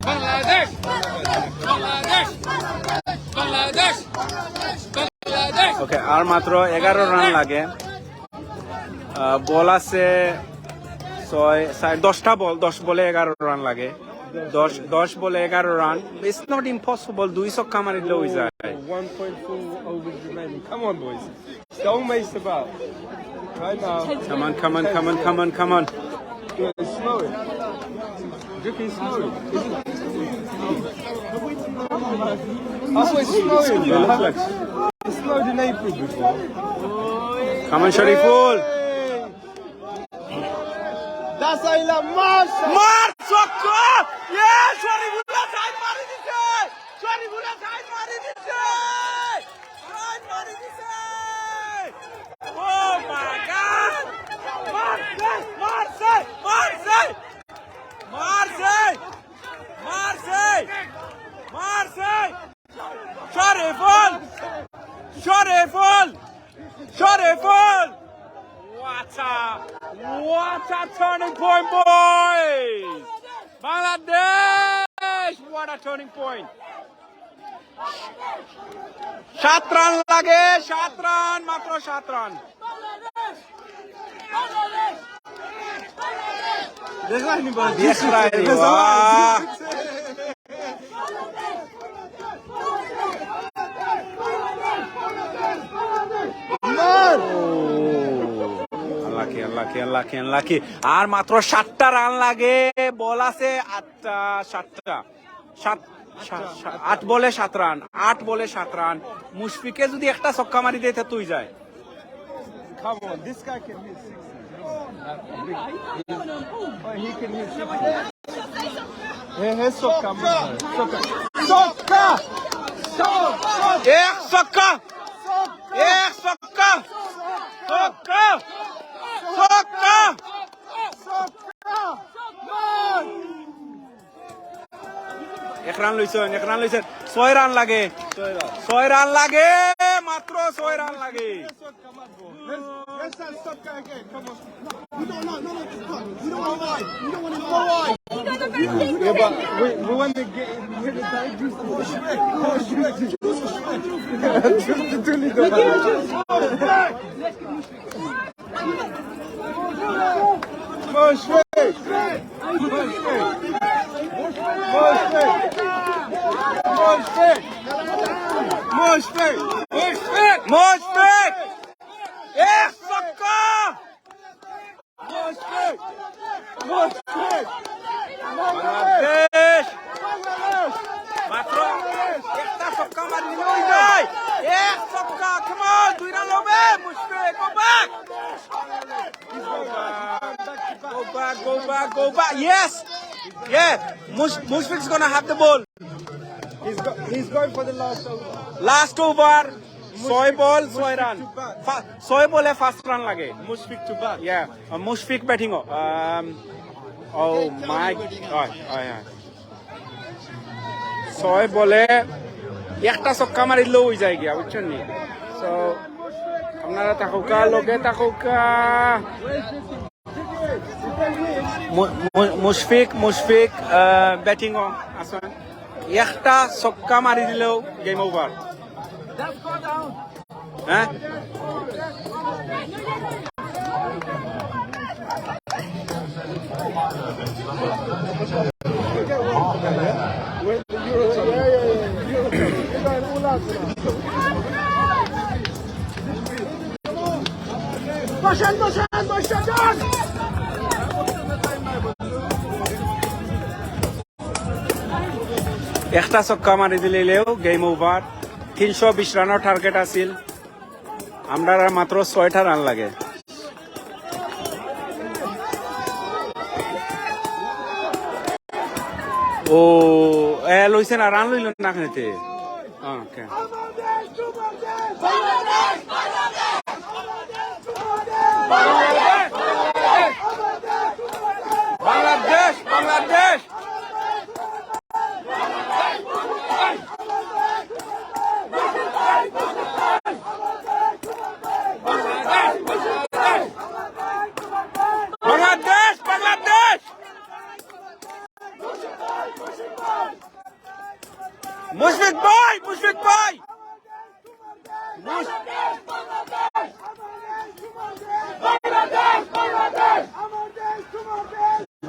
বাংলাদেশ, বাংলাদেশ, বাংলাদেশ, বাংলাদেশ। Okay, আর মাত্র এগারো রান লাগে। আহ, বল আছে ছয়, চার, দশটা বল, দশ বলে এগারো রান লাগে। দশ, দশ বলে এগারো রান। It's not impossible, দুই ছক্কা মারিলেও হয়ে যায়। One point four overs remaining. Come on, boys. Don't mess about. Right now. Come on, come on, come on, come on, come on. Yeah, slow it. You can slow it. That's what it's slowing, bro. It's slowed in April before. Come on, Shariful. Hey! That's Ayla Marshall. মার ছক্কা! ইয়ে, শরীফুল্লাহ সাইড মারি দিছে! শরীফুল্লাহ সাইড মারি দিছে! সাইড মারি দিছে! Oh my God! মারছে, মারছে, মারছে! মারছে! মারছে! মারছে! Shoriful! Shoriful! Shoriful! What a, what a turning point, boys! Bangladesh! What a turning point! সাত রান লাগে, সাত রান, মাত্র সাত রান। দেখলাম নি বা? দেখলাম নি বা? Unlucky, unlucky, unlucky, unlucky। আর মাত্র সাতটা রান লাগে, বল আছে আটটা, সাতটা। সাত, সা-, সা-, আট বলে সাত রান, আট বলে সাত রান। মুশফিকে যদি একটা ছক্কা মারি দেয়, তে তুই যায়। Come on, this guy can hit six. Oh, he can hit six. Hey, hey, soccer, man. Soccer. Soccer! Soccer! এক ছক্কা, এক ছক্কা, ছক্কা, ছক্কা। এক রান লইছেন, এক রান লইছেন। ছয় রান লাগে, ছয় রান লাগে, মাত্র ছয় রান লাগে। Let's, let's stop guy again. Come on. We don't, no, no, no, come on. We don't want to lie. We don't want to lie. Yeah, but we, we want the game. We want the time. Just, just, just, just, just, just, just, just, Mushfiq! Mushfiq! Mushfiq! Mushfiq! Mushfiq! এক ছক্কা! Mushfiq! Mushfiq! Bangladesh মাত্র একটা ছক্কা মারি দিলে হয়ে যায়। এক ছক্কা, come on, দুই রান হবে। Mushfiq, go back. Go back, go back, go back. Yes. Yeah. Mush-, Mushfiq's gonna have the ball. He's, go, he's going for the last over. Last over. ছয় বল, ছয় রান। Mushfiq to bat. ফা-, ছয় বলে পাঁচ রান লাগে। Mushfiq to bat. Yeah. Uh, Mushfiq batting. Um, oh my. Oh, oh, yeah. ছয় বলে একটা ছক্কা মারিলেও হয়ে যায় গিয়া, বুঝছেন নি? So, আপনারা থাকুকা, লগে থাকুকা। মু-, মু-, মুশফিক, মুশফিক, আহ, batting ও আছেন। একটা ছক্কা মারি দিলেও game over। হ্যাঁ? একটা ছক্কা মারি দিলেও game over। তিনশো বিশ রানর target আছিল, আমরার আর মাত্র ছয়টা রান লাগে। ও, এ, লইছে না, রান লইল না খেতে। ওকে। বাংলাদেশ, বাংলাদেশ। বাংলাদেশ, বাংলাদেশ। মুশফিক ভাই, মুশফিক ভাই। মুশ-,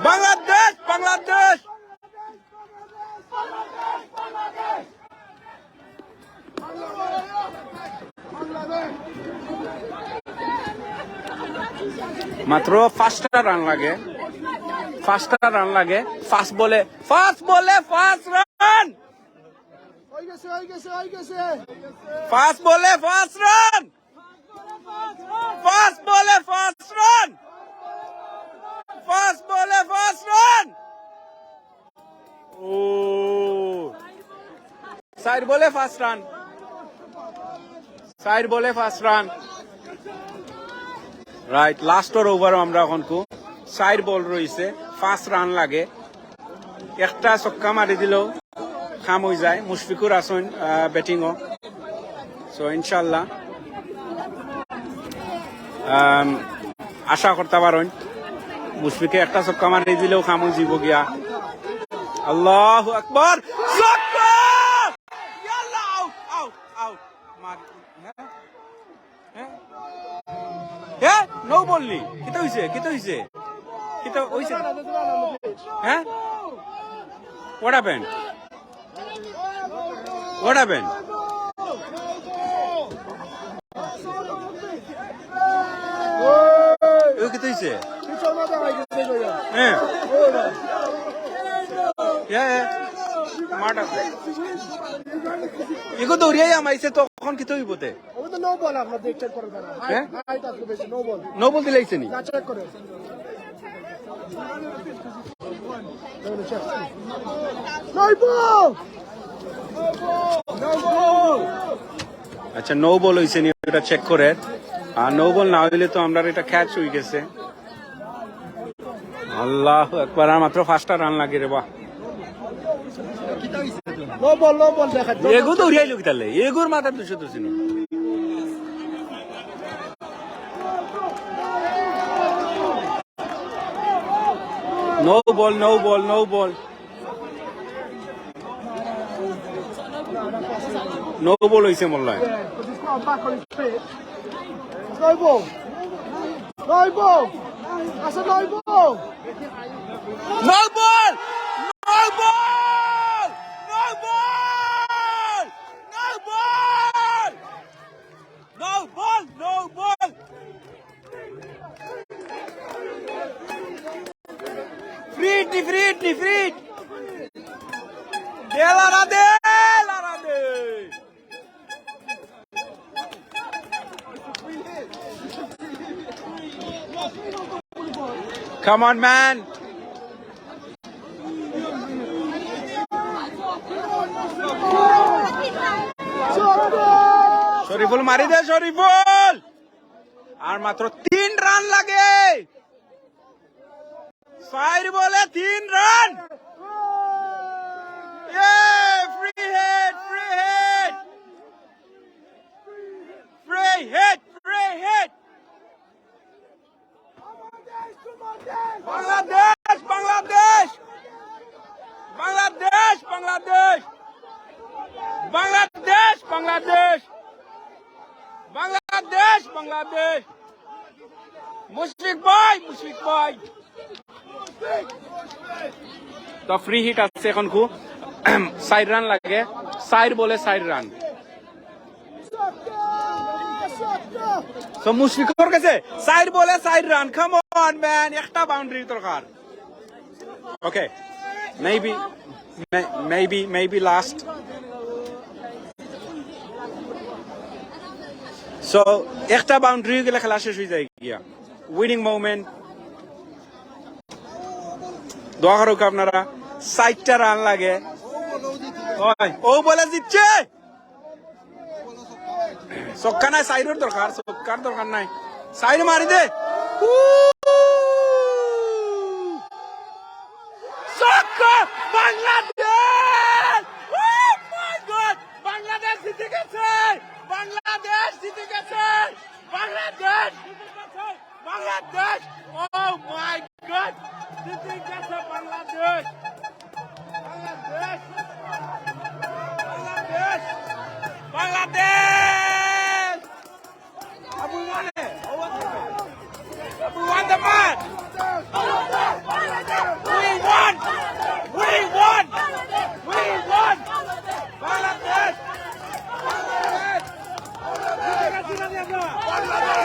বাংলাদেশ, বাংলাদেশ। মাত্র পাঁচটা রান লাগে, পাঁচটা রান লাগে। পাঁচ বলে, পাঁচ বলে পাঁচ রান। হয়ে গেছে, হয়ে গেছে, হয়ে গেছে। পাঁচ বলে পাঁচ রান। পাঁচ বলে পাঁচ রান। পাঁচ বলে পাঁচ রান। ও, চার বলে পাঁচ রান। চার বলে পাঁচ রান। রাইট, লাস্টর ওভারও আমরা এখন কু চার বল রইছে, পাঁচ রান লাগে। একটা ছক্কা মারি দিলেও কাম হয়ে যায়। মুশফিকুর হাসান, আহ, batting ও। So, ইনশাল্লাহ, আম, আশা করতে পারেন মুশফিকে একটা ছক্কা মারি দিলেও কাম হয়ে যাব গিয়া। আল্লাহু আকবার, ছক্কা! ইয়াল্লাহ, আউট, আউট, আউট। মার, হ্যাঁ? হ্যাঁ? হ্যাঁ? No ball নি? কিতা হইছে? কিতা হইছে? কিতা হইছে? হ্যাঁ? What happened? What happened? ও, কিতা হইছে? হ্যাঁ। হ্যাঁ, হ্যাঁ। মাঠ এগু দৌড়িয়া হামাইছে, তখন কিতা অইবো তে? ওটা তো নো বল, আপনার দেখছেন করে দাঁড়া। হ্যাঁ? হাইট আছে বেশি, নো বল। নো বল দিলাইছে নি? না, চেক করে। No ball! No ball! আচ্ছা, নো বল অইছে নি, ওটা চেক করে। আর নো বল না অইলে তো আমরার এটা ক্যাচ অই গেছে। আল্লাহু আকবার, আর মাত্র পাঁচটা রান লাগে রে বা। নো বল, নো বল দেখা। এগু তো উড়িয়াই লোক তাহলে, এগুর মাথার দুশো দুশো নি। No ball, no ball, no ball. No ball অইছে মোল্লায়। No ball. No ball. আচ্ছা, no ball. No ball! No ball! No ball! No ball! No ball! No ball! Free hit, free hit, free hit! দে লারা দে, লারা দে! Come on, man! Shoriful মারি দে, শরীফুল! আর মাত্র তিন রান লাগে। চাইর বলে তিন রান। এ, free hit, free hit. Free hit, free hit. Bangladesh, Bangladesh. Bangladesh, Bangladesh. Bangladesh, Bangladesh. Bangladesh, Bangladesh. Mushfiq ভাই, মুশফিক ভাই। তো ফ্রি হিট আছে এখন কু, চাইর রান লাগে, চাইর বলে চাইর রান। So মুশফিকর গেছে চাইর বলে চাইর রান। Come on, man, একটা বাউন্ডারি দরকার। Okay, maybe, may-, maybe, maybe last. So একটা বাউন্ডারি গেলে খেলা শেষ অই যায় গিয়া। Winning moment. দোয়া করুক আপনারা, চাইরটা রান লাগে। ওই, ও বলে জিতছে। ছক্কা নাই, চাইরর দরকার, ছক্কার দরকার নাই। চাইর মারি দে। ছক্কা! Bangladesh! Oh my God! Bangladesh জিতে গেছে! বাংলাদেশ জিতে গেছে! বাংলাদেশ জিতে গেছে! বাংলাদেশ! Oh my God! জিতে গেছে বাংলাদেশ! Bangladesh! Bangladesh! Bangladesh! We won it! We won the match! We won! We won! We won! Bangladesh! বাংলাদেশ!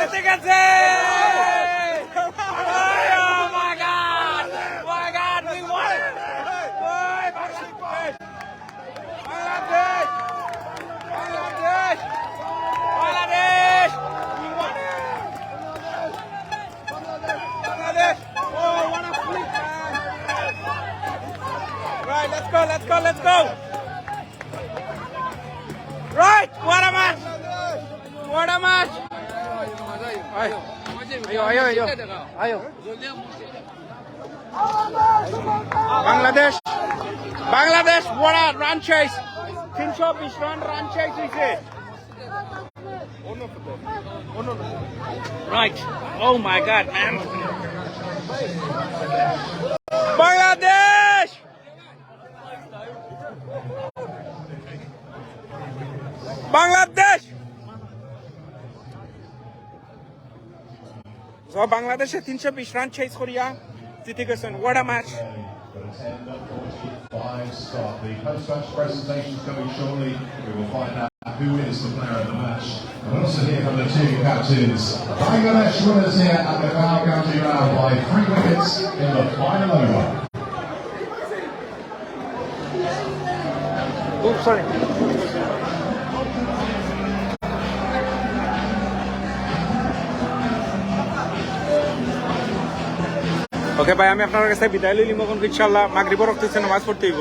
জিতে গেছে! Oh my God! Oh my God! We won! ওই বাংলাদেশ! Bangladesh! Bangladesh! Bangladesh! We won! Bangladesh! Oh, what a flick, man! Right, let's go, let's go, let's go! Right, what a match! What a match! আয়। আয়ো, আয়ো, আয়ো। আয়ো। বাংলাদেশ, Bangladesh, what a run chase! তিনশো বিশ run, run Chase অইছে। Right. Oh my God, man. Bangladesh! Bangladesh! So, বাংলাদেশে তিনশো বিশ রান চেজ করিয়া জিতে গেছেন। What a match! Five stop. The post-match presentation is coming shortly. We will find out who is the player of the match. And we'll also hear from the two captains. Bangladesh winners here at the Pahalgam Ground by three wickets in the final over. Sorry. Okay ভাই, আমি আপনার কাছে বিদায় লইলিমু অখন, ইনশাআল্লাহ। মাগরিবর ওয়াক্ত অইছে, নামাজ পড়তে অইব।